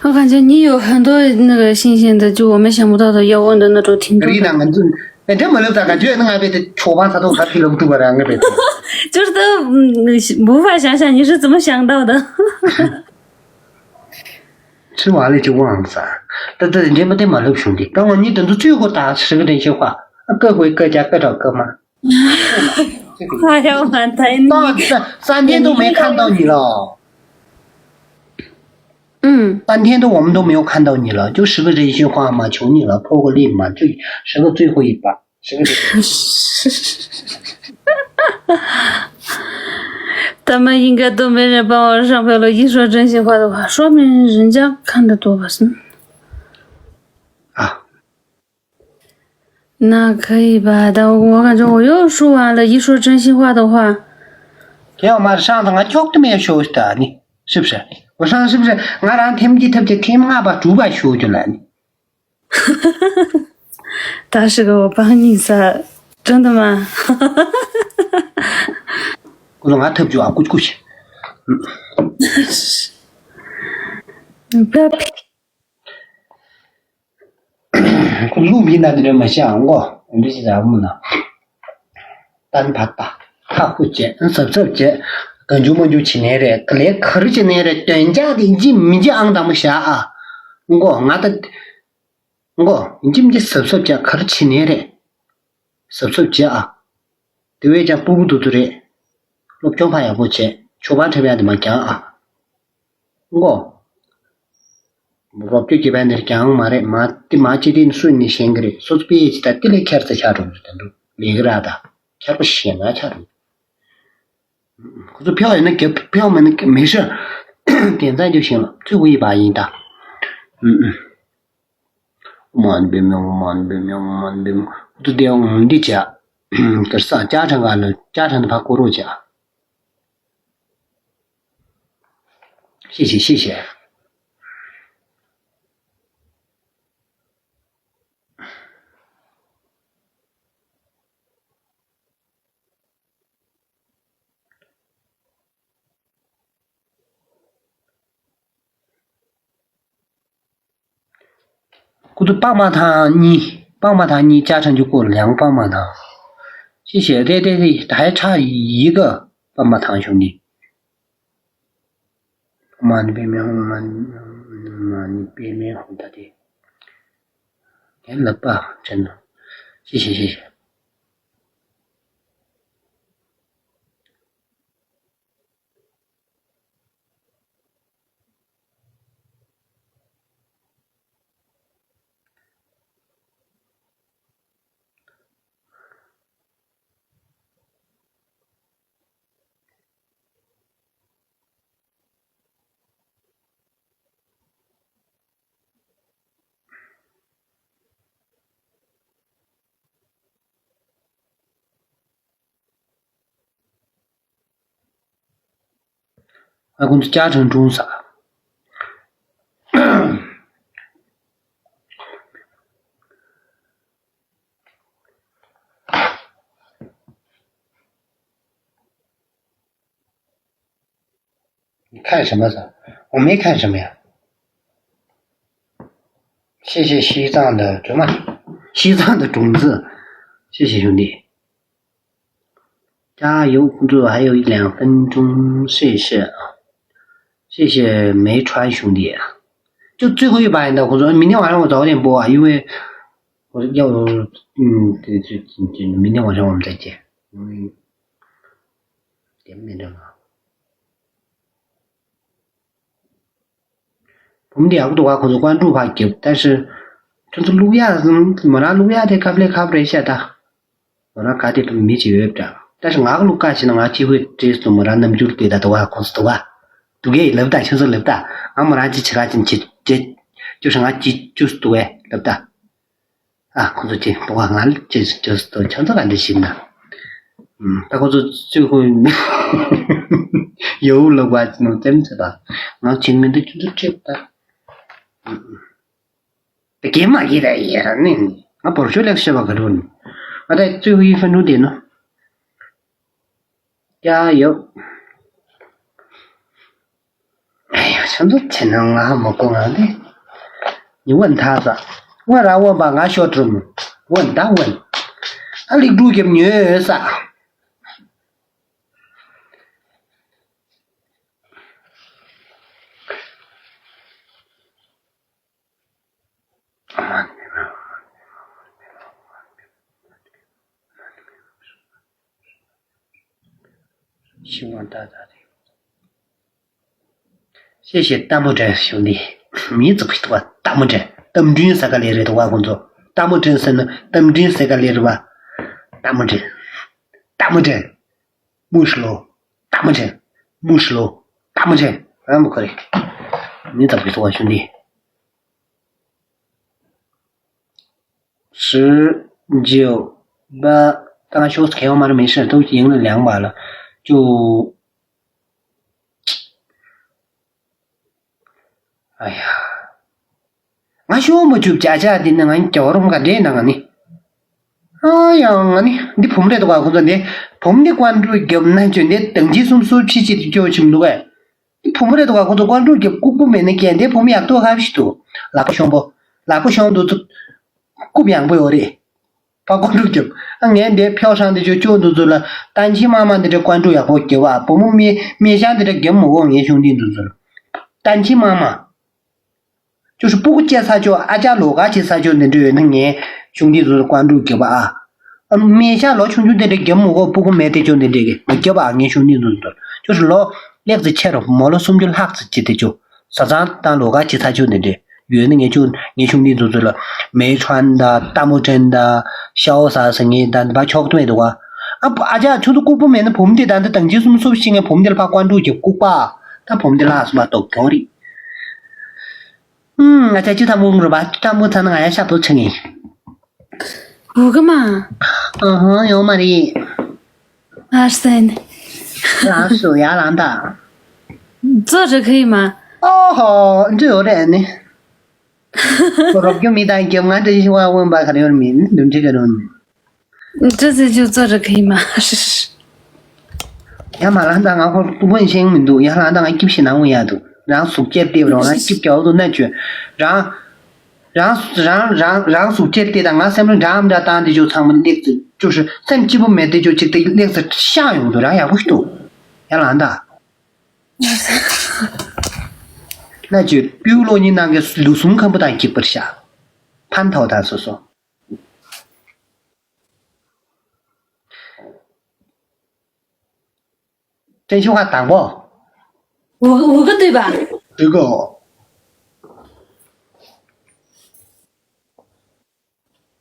ཨ་གང་ཅི་ཉི་ཡོ་ཧན་དོ་ནི་ག་ཤིང་ཤིང་དུ་ཅུ་འོ་མའི་ཤ་མོ་ཏག་ཏག་ཡ་འོ་འདི་ནི་འགྲོ་ཐིང་རི་ན་ང་ཚོ་ཨེ་འདྲ་མ་ལབ་ད། ག་ཅུ་ཨེ་ན་ང་བས་དེ་ཆོག་པ་ཚ་ཐོག་ད་ཕི་ལབ་ཐུབ་པ་ར་ང་བས་དེ། ཅུར་དུ་བུ་བ་ཤ་ཤ་ཉི་ཧྲི་ཙི་མ་ཤང་ད་བ་ད། ཚུལ་བ་ལས་ཀྱི་དབང་ས། ད་ལྟ་འདྲེ་མ་དེ་མ་ལུག་བྱུང་སྟེ། ཀ་བ་ཉིད་དུ་འདུ་ཚུལ་ཧོ་ད་ཧྲི་གི་དེ་ཤེས་ཧ། ཨ་ཀ་ཧོའི་ཀ་རྒྱ་ཀ་དྲག་ཀ་མ། ཁ་ཡོ་མ་ཐའི་ནི། ད་ས་འདྲེ་དུ་མེ་ཁ་འདོག་ཉི་ལོ། 嗯，三天都我们都没有看到你了，就十个真心话嘛，求你了，破个例嘛，就十个最后一把，十个最后一把。他们应该都没人帮我上牌了，一说真心话的话，说明人家看得多吧？是。啊，那可以吧？但我感觉我又说完了，一说真心话的话。 དེ་ཡང་མ་རེད། སྲང་དང་ང་ཁྱོག་ཏུ་མེད་ཤོག་ད་ནི། 是不是？ 我上是不是ང་རང་ཐེམ་གྱི་ཐབས་ཀྱི་ཐེམ་ལྔ་པ་དྲུག་པ་ཤོག་རྒྱུ་ལ་ནི། 他是给我帮你撒，真的吗？ ཁོ་ཚོ་ང་ཐབས་ཀྱི་ཨ་ཀུ་ཀུ་ཤི། 你不要 ཁོ་ལུག་མི་ན་འདི་འདྲ་མ་བྱེད་ཨང་གོ། འདི་ཞིག་ཟ་མུ་ན། ཏན་བར་ད། ཧ་ཧུ་བྱེད། གཟབ་གཟབ་བྱེད། གང་བྱུང་མང་བྱུང་བྱེད་ནའི་རེད། ལས་ག་རེ་བྱེད་ནའི་རེད། དོན་ཆགས་དེ་འཇིམ་མི་འཇིམ་ཨང་དང་པོ་བཞག་ཨ། ཨང་གོ། ང་ད། ཨང་གོ། འཇིམ་གྱི་གཟབ་གཟབ་བྱེད། ག་རེ་བྱེད་ནའི་རེད། གཟབ་གཟབ་བྱེད་ཨ། དེ་བས་ཀྱང་སྤུ་གུ་དུ་དུ་རེད། སློབ་སྦྱོང་ཕ་ཡག་པོ་བྱེད། ཆོས་པ་འཁྲབ་ཡག་དེ་མ་རྒྱག་ཨ། ཨང་གོ། རོབ་ཅོ་སྐྱེས་པ་འདིར་ཀྱང་མ་རེད། མ་དེ་མ་ཅི་དེ་ནི་སུ་ནི་ཤེས་ཀྱི་རེད། སོ་སོ་པའི་ཅི་ད་དེ་ལས་ཁྱེར་ཚ་ཆགས་འགྲོ་གི་རེད། ད་འདུག་མི་གི་ར་ད་ཁྱེར་པ་ཤེས་ན་ཆགས་འགྲོ། ཁོ་ཚོ་ཕེའོ་ཡིན་ན་རྒྱབ་ཕེའོ་མིན་ན་མི་ཤེས། དེ་ཚ་རྒྱུ་ཤེས་ལ་ཚུད་གོ་ཡི་བ་ཡིན་ད། མ་ནི་བེ་མེ་མ་ནི་བེ་མེ་མ་ནི་བེ་མེ། ཁོ་ཚོ་དེ་འོང་འདི་བྱ། གར་ས་ཅ་ཁྲ་ག་ལ་ཅ་ཁྲ་འདི་ཕ་ཀོ་རོ་བྱ། 谢谢，谢谢。 ཁོ་ཚོ་པགས་མ་ཐང་གཉིས། པགས་མ་ཐང་གཉིས་ཅ་ཁྲ་འཇུག་གོ་ལ་ཡང་པགས་མ་ཐང་། 谢谢。 对对对，还差一个棒棒糖兄弟。 མ་ནི་པེ་མེ་ཧོང་མ་ནི་པེ་མེ་ཧོང་ད་དེ། དེ་ལབ་པ་ཅན་ནོ། 谢谢谢谢。 ཨ་ཁོང་ཚོ་ཅ་ཁྲ་འཁྲུངས་ས། ཁ་ཞིམ་པ་ཟ། འོ་མའི་ཁ་ཞིམ་ཡ། 谢谢西藏的什么？西藏的种子。 谢谢兄弟。 加油，不住还有一两分钟，谢谢啊，谢谢梅川兄弟啊。 就最后一把，你知道，我说明天晚上我早点播啊，因为我要，嗯，对对对，明天晚上我们再见，因为点不点正啊？ བུམ་འདི་ཡག་པོ་འདུག་ག་ཁོང་ཚོ་ཀོན་ཀྲུའུ་ཕར་རྒྱབ། ད་ཤི་ཁྱོད་ཚོ་བླུག་ཡ་ཟིན་མོ་རང་བླུག་ཡ་དེ་ཁབ་ལེ་ཁབ་རེད་ཤ་ད། མོ་རང་ག་དེ་དུ་མི་ཅི་ཡོད་འདྲ། ད་ཤི་ང་ག་བླུག་ག་ཤི་ན་ང་ཅི་ཧུད་བྲེས་སུ་མོ་རང་རྣམ་འགྱུར་དེ་ད་དུ་བ་ཁོང་ཚོ་དུ་བ། དུ་གེ་ལབ་ད་ཁྱོད་ཚོ་ལབ་ད། ང་མོ་རང་ཅི་ཆི་ར་ཅིན་ཅི་ཅི་ཅུ་ཤི་ང་ཅི་ཅུ་སུ་དུ་བས་ལབ་ད། ཨ་ཁོ་ཚོ་ཅིག་པོ་ང་ལ་ཅིག་ཅོས་ཏོ་ཁྱོད་ཚོ་ག་འདྲ་ཞིག་ན། ད་ཁོ་ཚོ་ཅིག་ཁོ་ཡོ་ལོ་བ་ཅི་ནོ་ཙེམ་ཙེ་ད་ང་ཆིང་མི་འདི་ཁྱོད་ཚོ་ཅིག་ད། ད་གེ་མ་གེ་ད་ཡ་ནི་ང་བོར་ཤོ་ལེགས་ཤོ་བ་ག་རུ་ནི། ང་ད་ཅིག་ཡི་ཧྥན་རུ་དེ་ནོ། 加油！ 哎呀，全都挺能啊，没功啊的。你问他噻，我让我把俺小猪们问他问，啊，你猪给牛啥？ 希望大家的，谢谢大木真兄弟。མི་ཚོ་གི་ཐུག་པ་大木真། རྟ་མགྲིན་ཟེར་ག་ལེ་རེད་འདུག་བ། ཁོང་ཚོ་རྟ་མགྲིན་ཟེར་ན་རྟ་མགྲིན་ཟེར་ག་ལེ་རེད་བ། རྟ་མགྲིན། རྟ་མགྲིན། 木石楼། 大木真། 木石楼། 大木真། རང་མོ་ཁོ་རེད། མི་ཚོ་གི་ཐུག་པ་兄弟། 十九八。 刚刚休息开完嘛，没事，都赢了两把了，就 ཨ་ཡ། ང་ཤོག་མ་བཅུག་བྱ་བྱ་འདི་ནི་ང་རྒྱ་བར་མ་ག་འདྲེ་ན་ང་ནི། ཨ་ཡ་ང་ནི་འདི་བུམ་རེད་འདུག་ག་ཁོང་ཚོ་འདི། བུམ་འདི་ཀོན་ཀྲུའུ་རྒྱབ་ན་བྱོན་འདི་དང་ཅི་སུམ་སུ་ཕྱི་ཕྱི་དུ་སྐྱོ་ཆིམ་འདུག་གས། འདི་བུམ་རེད་འདུག་ག་ཁོང་ཚོ་ཀོན་ཀྲུའུ་རྒྱབ་ལྐུགས་པོ་མེད་ན་སྐྱེ་འདི་བུམ་ཡག་ཏུ་ཧབ་ཤི་འདུག་ལག་པ་ཤོང་པོ། ལག་པ་ཤོང་འདུག་ཚུ། རྐུབ་ཡངས་པོ་ཡོད་རེད། ཕ་ཀོན་ཀྲུའུ་རྒྱབ། ཨ་ངས་འདི་ཕྱོགས་ཧྲང་འདི་ཆོ་སྐྱོ་འདུག་ཚུ་ལ། ཏན་ཆི་མ་མ་འདི་འདྲ་ཀོན་ཀྲུའུ་ཡག་པོ་རྒྱབ་ཨ། བུ་མོ་མི་མི་ཤང་འདི་འདྲ་རྒྱབ་མ་གོ་ངས་ཤོང་འདི་འདུག་ཚུ་ལ། ཏན་ཆི་མ་མ། 就是སྤུ་གུ་སྐྱེ་ས་ཆོ་ཨ་ཅག་ལོ་ག་བྱེད་ས་ཆོ་འདི་འདྲ་ཡོད་ན་ངས་ཤོང་འདི་ཚུ་ལ་ཀོན་ཀྲུའུ་རྒྱབ་ཨ། ཨ་མི་ཤང་ལོ་ཆུང་ཆུང་འདི་འདྲ་རྒྱབ་མ་གོ་སྤུ་གུ་མེད་དེ་ཆོ་འདི་འདྲ་གི་མ་རྒྱབ་ཨ། ངས་ཤོང་འདི་འདུག་ཚུ་ལ། 就是་ལོ་ལེགས་ཚེ་ཆེ་རུ་མོ་ལོ་སུམ་ཅུ་ལྷག་ཚེ་ཅི་དེ་ཆོ། བཟའ་ཚང་དང་ལོ་ག་ཅི་ཚ་ཆུ་འདི་འདྲས་ཡོད་ནི། ངས་ཆུ་ངས་ཆུང་འདི་ཚོ་ཚོ་ལ་མེ་ཁྲོན་དང་རྟ་མོ་ཁྲོན་དང་ཤའོ་ཟ་ཟེར་ངས་ད་འདི་པ་ཆོག་ཏུ་མེད་འདུག་ག་ཨ་ཨ་ཅག་ཆུ་ཚོད་ལྐུགས་པོ་མེད་ན་བུམ་འདི་ད་འདི་དང་ཅི་སུམ་སུབ་ཤིང་ངས་བུམ་འདི་ལ་ཕ་ཀོན་ཀྲུག་གི་ལྐུགས་པ། ད་བུམ་འདི་ལ་སུ་མ་གཏོགས་གྱོང་རེད། ཨུམ། ང་ཅག་ཅི་ཐ་མོ་རུ་བ་ཐ་མོ་ཚ་ན་ང་ཡ་ཤ་པོ་ཆེ་ངེས། 五个嘛。 ཨ་ཧ་ཡོང་མ་རེད། ཨ་སེན། ལགས་སོ་ཡར་ལངས་དང་། 坐着可以吗？ ཨོ་ཧོ་འདི་ཡོད་རེད་ནི། རོགས་སྐྱོར་མི་དང་རྒྱབ་ང་འདྲ་ཞིག་བ་འོན་པ་ག་རེ་ཡོད་མིན་འདུ་འཁྲིད་ག་རེ་ཡོད་མིན། 这次就坐着可以吗？ ཡར་མ་ལངས་དང་ང་ཁོ་དབུགས་ཤེས་མི་འདུག་ཡར་ལངས་དང་ང་སྐྱིབས་ཤིག་ནང་ཡོང་ཡ་འདུག་རང་གཟུགས་སྐྱེལ་ཏེ་རོགས་རང་སྐྱིབས་རྒྱག་འདུག་ན་བཅོས་རང་། རང་རང་རང་རང་གཟུགས་ཁྱེར་ཏེ་དང་ང་སེམས་ལ་འདྲ་མི་འདྲ་བཏང་དེ་ཅོ་ཚང་མ་ལེགས་ཚེ་ཅོ་ཧྲི་སེམས་སྐྱིད་པོ་མེད་དེ་ཅོ་ཅིག་དེ་ལེགས་ཚེ་ཤ་ཡོང་དུ་རང་ཡག་པོ་ཞིག་འདུག་ཡ་ལང་ད། ན་ཅོ་པིའུ་ལོ་གཉིས་ནང་གི་ལུག་ཟུང་ཁམ་བུ་དང་སྐྱིད་པར་ཤ་ཕན་ཐོགས་དང་སོ་སོ། 真心话打过。 五个，五个对吧？ 十个。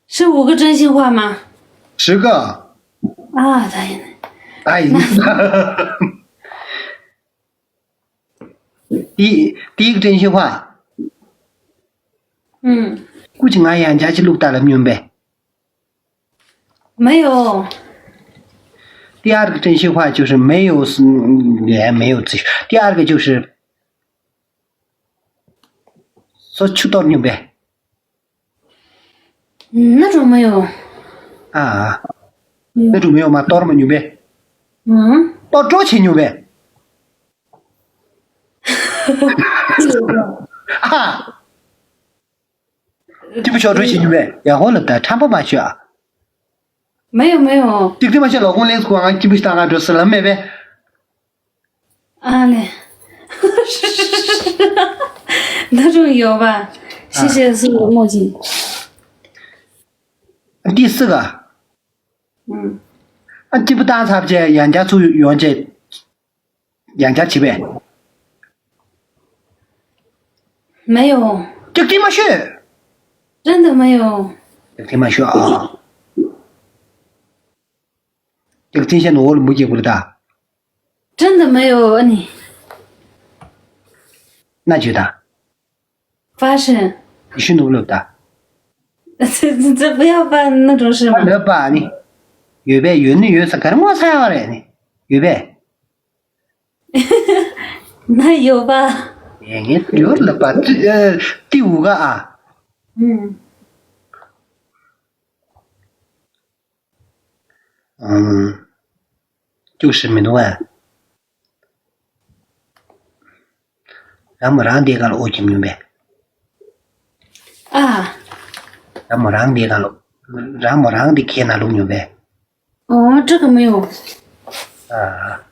是五个真心话吗？ 十个。 啊，答应了。 答应。 第一，第一个真心话。 嗯。 估计俺杨家去录大了明白。 没有。 第二个真心话就是没有，嗯，也没有自信。第二个就是说去到明白。 嗯，那种没有。 啊， 没有。 那种没有吗？到了吗？明白。 嗯。 到周前明白。 有的。 啊。 སྐྱིད་པོ་ཤོག་འགྲོ་ཞིག་ཉུལ་བས་ཡག་ཧོ་ལབ་ད་ཁྲམ་པ་མ་ཤོད་ཨ། 没有没有。 ཏིག་ཏིག་མ་ཤོད་ལོ་ཁོང་ལེགས་སྐུ་ང་སྐྱིད་པོ་ཞིག་བཏང་ང་འགྲོ་ཟེར་ལམ་མེད་པས། 啊嘞。 那种有吧？谢谢，是我墨镜。 འདི་སི་ག 嗯。 ཨ་སྐྱིད་པོ་བཏང་ཚར་བྱས་ཡང་བསྐྱར་ཚུར་ཡོང་བྱས། ཡང་བསྐྱར་བྱེད་པས། 没有。 ཏིག་ཏིག་མ་ཤོད། 真的没有。 ཏིག་ཏིག་མ་ཤོད་ཨ། ཏིག་ཏིག་བཤད་ནོ་འོ་ལ་མུ་སྐྱེ་གུ་རེ་ད། 真的没有ཨ་ནི། 那就打。 发誓。 ཤི་ནུབ་ལོབ་ད། 这这这不要办那种事嘛。 ལོབ་པ་ཨ་ནི། ཡོད་པས་ཡོད་ནི་ཡོད་ས་གར་ངོ་ས་ཡ་བ་རེད་ནི། ཡོད་པས། 那有吧？ ཡེ་ངས་ཡོད་ལབ་པ་ཏི་ཨ་ཏི་འུ་ག་ཨ། 嗯。 ཨང་། སྐྱུག་ཤི་མི་འདུག་ཨ། རང་མོ་རང་དེ་ག་ལ་ཨོ་ཁྱིམ་ཉུང་བས། 啊。 རང་མོ་རང་དེ་ག་ལ། རང་མོ་རང་དེ་ཁྱེད་ན་ལུག་ཉུང་བས། 哦，这个没有。 ཨ།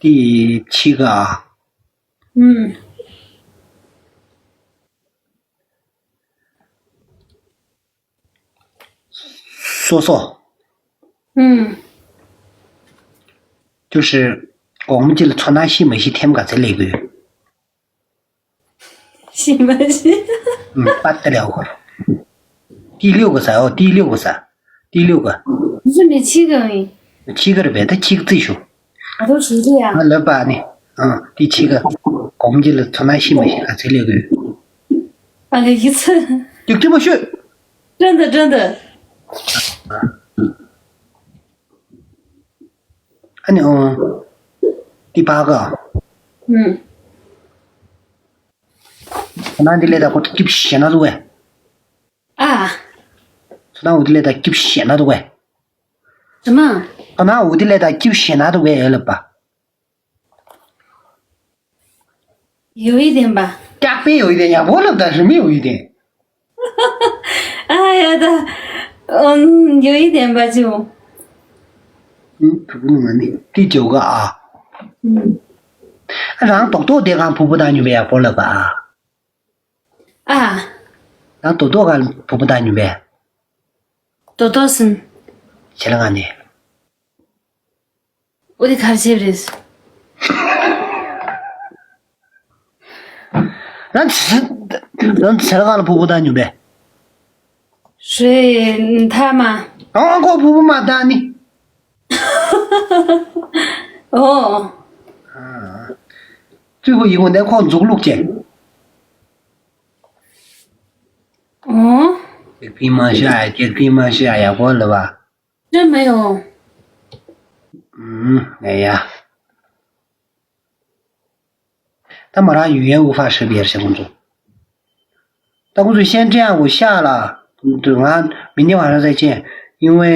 དེ་ཕྱི་ག་ཨ། 嗯。 说说。 嗯。 就是 གོང་མ་ཅིག་ལ་ཚོར་སྣང་ཤི་མ་ཤི་ཐེམ་ག་ཚད་སླེབས་དགོས། ཤི་མ་ཤི། ཨུམ། པ་ཏི་རེ་ཧོར། ཏི་ལིའུ་གོ་ས་ཨོ་ཏི་ལིའུ་གོ་ས། ཏི་ལིའུ་གོ། སུ་ནི་ཆི་ག་ཡིན། ཆི་ག་རེད་པས་ད་ཆི་ག་རྩིས་ཞུ། ཨ་དོ་ཞུ་རེད་ཡ། ང་ལབ་པ་ནི། ཨ་ཏི་ཆི་ག་གོང་ཅི་ལ་ཚོར་སྣང་ཤི་མ་ཤི་ག་ཚད་སླེབས་དགོས། ཨ་ལེ་ཡི་ཚ། ཏིག་ཏིག་མ་ཤོད། ཀྲན་ད་ཀྲན་ད། ཨ་ནི་ཨོ། ཏི་པ་ག་ཨུམ། ཁོ་ན་འདི་ལས་ད་ཁོ་སྐྱིབས་ཞེ་ན་འདུག་གས། ཨ། ཁོ་ན་འུ་འདི་ལས་ད་སྐྱིབས་ཞེ་ན་འདུག་གས། ཨ་མ། ཁོ་ན་འུ་འདི་ལས་ད་སྐྱིབས་ཞེ་ན་འདུག་གས་ཨེ་ལབ་པ། ཡོ་ཡི་དེན་པ། སྐྱག་པའི་ཡོ་ཡི་དེན་ཡག་པོ་ལབ་ད་རི་མི་ཡོ་ཡི་དེན། ཨ་ཡ་ད། ཨོ། ཡོ་ཡི་དེན་པ་ཅིའོ། ཨུ། ཕུ་བུ་ནུ་མ་ནི་ཏི་ཇོ་ག་ཨ། ཨུ། རང་རྡོག་རྡོག་དེ་གང་ཕུ་བུ་དང་ཉུ་བའི་ཡག་པོ་ལབ་པ་ཨ། ཨ། རང་རྡོག་རྡོག་གང་ཕུ་བུ་དང་ཉུ་བའི། རྡོག་རྡོག་སིན། ཁྱེད་ལ་ང་ནི། འོ་དེ་གར་བྱེད་རེད། རང་ཚེ་རང་ཚེ་ར་གང་ལ་ཕུ་བུ་དང་ཉུ་བའི། རེད་མཐའ་མ། ཨང་ཨང་ཁོ་ཕུ་བུ་མ་བཏང་ནི། ཨོ། ཨ། ཙུའི་ཧུ་ཡི་གུ་འདི་ཁོ་འཛུགས་ལུགས་ཅན། ཨོ། ཀྱེ་ཀྱེ་མ་ཤ་ཡ་ཀྱེ་ཀྱེ་མ་ཤ་ཡ་ཡག་པོ་ལབ་པ། ཅི་མ་ཡོང་། ཨུམ། ཡ་ཡ། ད་མ་རང་ཡུལ་ཡན་དབུ་ཧྥ་ཧྲི་པི་ཡར་ཞེ་ཁོང་ཚོ། ད་ཁོང་ཚོ་ཤན་ཀྲེང་གོ་ཤ་ལ། ང་མི་ཉེ་བ་ར་ས་ཅན། ཡིན་ཝེ།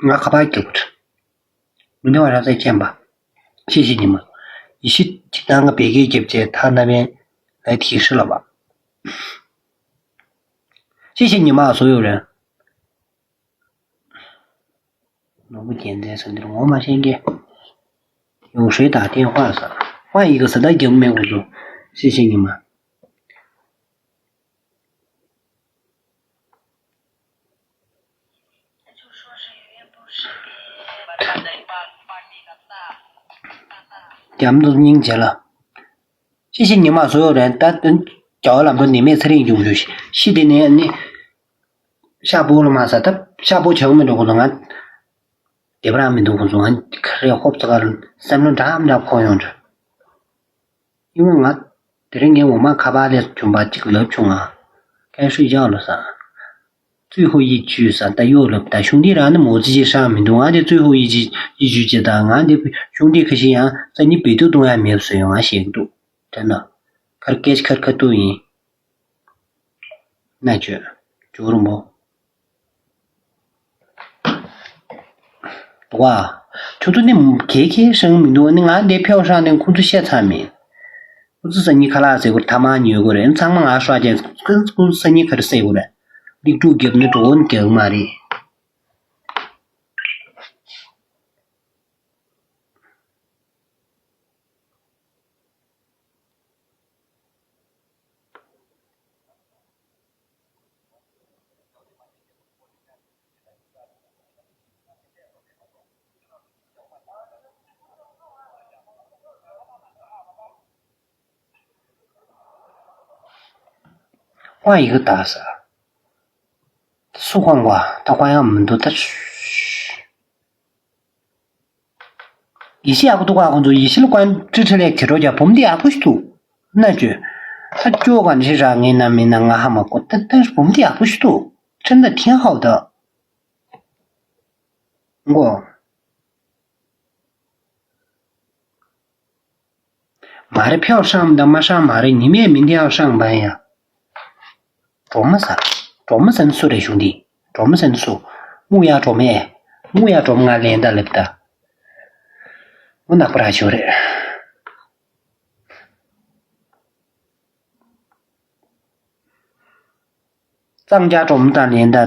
ང་ཁ་པར་རྒྱབ། མི་ཉེ་བ་ར་ས་ཅན་པ། ཤེས་ཤེས་ཉི་མ། ཡི་ཤི་ཅིག་ད་ང་བེ་གེ་རྒྱབ་ཅེ་ཐ་ན་བེན། ལ་ཐི་ཧྲི་ལ་བ། ཤེས་ཤེས་ཉི་མ་སོ་ཡོ་རེ། ནོར་བུ་རྒྱལ་མཚན་ཟེར་འདིར་ངོ་མ་ཤེས་ཀྱི། ཡོང་ཧྲེ་དང་ཐེན་ཧྭ་ས། ཧྭ་ཡི་གེ་ས་ད་རྒྱབ་མེད་དགོས་འདུག་ཤེས་ཤེས་ཉི་མ། རྒྱབ་འདུག་སྙིང་རྗེ་ལ། ཤེས་ཤེས་ཉི་མ་བཟོ་ཡོད་རེད་ད། རྒྱ་བ་ལམ་དུ་ནི་མེད་ཚེ་རིང་འབྱུང་རྒྱུ་ཤི་དེ་ནས་ནི། ཤ་པོ་ལ་མ་ཟ་ད་ཤ་པོ་བྱང་མི་འགྲོ་གོ་ང་། དེ་པ་རང་མི་འདུག་ཁོ་ཚོ་ང་ཁ་རེ་ཧོབ་ཙ་གར་སེམས་ལོ་འདྲ་འདྲ་ཕོག་ཡོང་འདྲ། ཡིན་ན་ང་དེ་རིང་ངའི་འོ་མ་ཁ་པར་ལས་བྱུང་པ་གཅིག་ལབ་བྱུང་ང་། ཀན་ཧྲུའི་ཡག་ལོ་ས། ཙུའི་ཧུ་ཡི་ཅུས་ས་ད་ཡོད་ལབ་ད་གཞུང་འདི་རང་ནི་མོ་ཙི་ཅི་ཧྲང་མི་འདུག་ང་དེ་ཙུའི་ཧུ་ཡི་ཅི་ཡི་ཅུས་ཅི་ད་ང་དེ་གཞུང་འདི་ཁ་ཤས་ཡང་ས་ནི་བེད་སྤྱོད་གཏོང་ཡ་མེད་བཟོས་ཡོང་ང་ཞེས་འདུག་དྲན་ན། ཁར་སྐད་ཆ་ཁར་ཁ་ཏུ་ཡིན། ན་ཅོ། ཇོ་རུ་མོ། ཝ། ཁྱོད་ཚོ་ནི་གེ་གེ་ཧྲང་མི་འདུག་ནི་ང་འདི་ཕེའུ་ཧྲང་ནི་ཁོ་ཚོ་བཤད་ཚར་མིན། ཁོ་ཚོ་ས་ཉི་ཁ་ལག་ཟེར་གོ་ཐ་མ་ཉོས་གོ་རེད་ཚང་མ་ང་ཧྲ་ཅན་ཁོ་ཚོ་ས་ཉི་ཁར་ཟེར་གོ་རེད། ལིག་ཀྲུག་རྒྱབ་ནི་གྲོགས་ནི་རྒྱག་མ་རེད། ཁོང་ཡི་གེ་དག་ས། སུ་ཁོང་བ་ད་ཁོང་ཡང་མི་འདུག་ད། ཡེ་ཤེས་ཡག་པོ་འདུག་ག་ཁོང་ཚོ་ཡེ་ཤེས་ལ་ཀོན་ཀྲི་ཁྲི་ལེགས་བྱེད་རོགས་རྒྱག་བུམ་འདི་ཡག་པོ་ཞིག་འདུག་ན་ཅོ། ད་ཅོ་ག་ནི་ར་ངེ་ན་མི་ན་ང་ཧ་མ་གོ་ད་ད་བུམ་འདི་ཡག་པོ་ཞིག་འདུག་ཁྲན་ད་ཐེན་ཧའོ་ད། མགོ། མ་རེད་ཕེའུ་ཧྲང་དང་མ་ཧྲང་མ་རེད་ཉི་མས་མི་འདི་ཡང་ཧྲང་བན་ཡ། གྲོགས་མོ་ཟ། གྲོགས་མོ་ཟ་ནི་སུ་རེད་གཞུང་འདི། གྲོགས་མོ་ཟ་ནི་སུ། སྨུག་ཡ་གྲོགས་མོ་ཨེ། སྨུག་ཡ་གྲོགས་མོ་ང་ལན་ད་ལེབ་ད། མོ་ནག་པོ་ར་ཞོ་རེད། གཙང་རྒྱ་གྲོང་དང་ལེན་ད།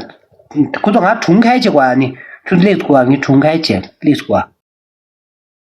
ཁོ་ཚོ་ང་གྲུང་ཁའི་བྱེད་དགོས་ཨ་ནི། ཁྱོད་ལེགས་དགོས་ཨ་ངའི་གྲུང་ཁའི་བྱེད་ལེགས་དགོས་ཨ།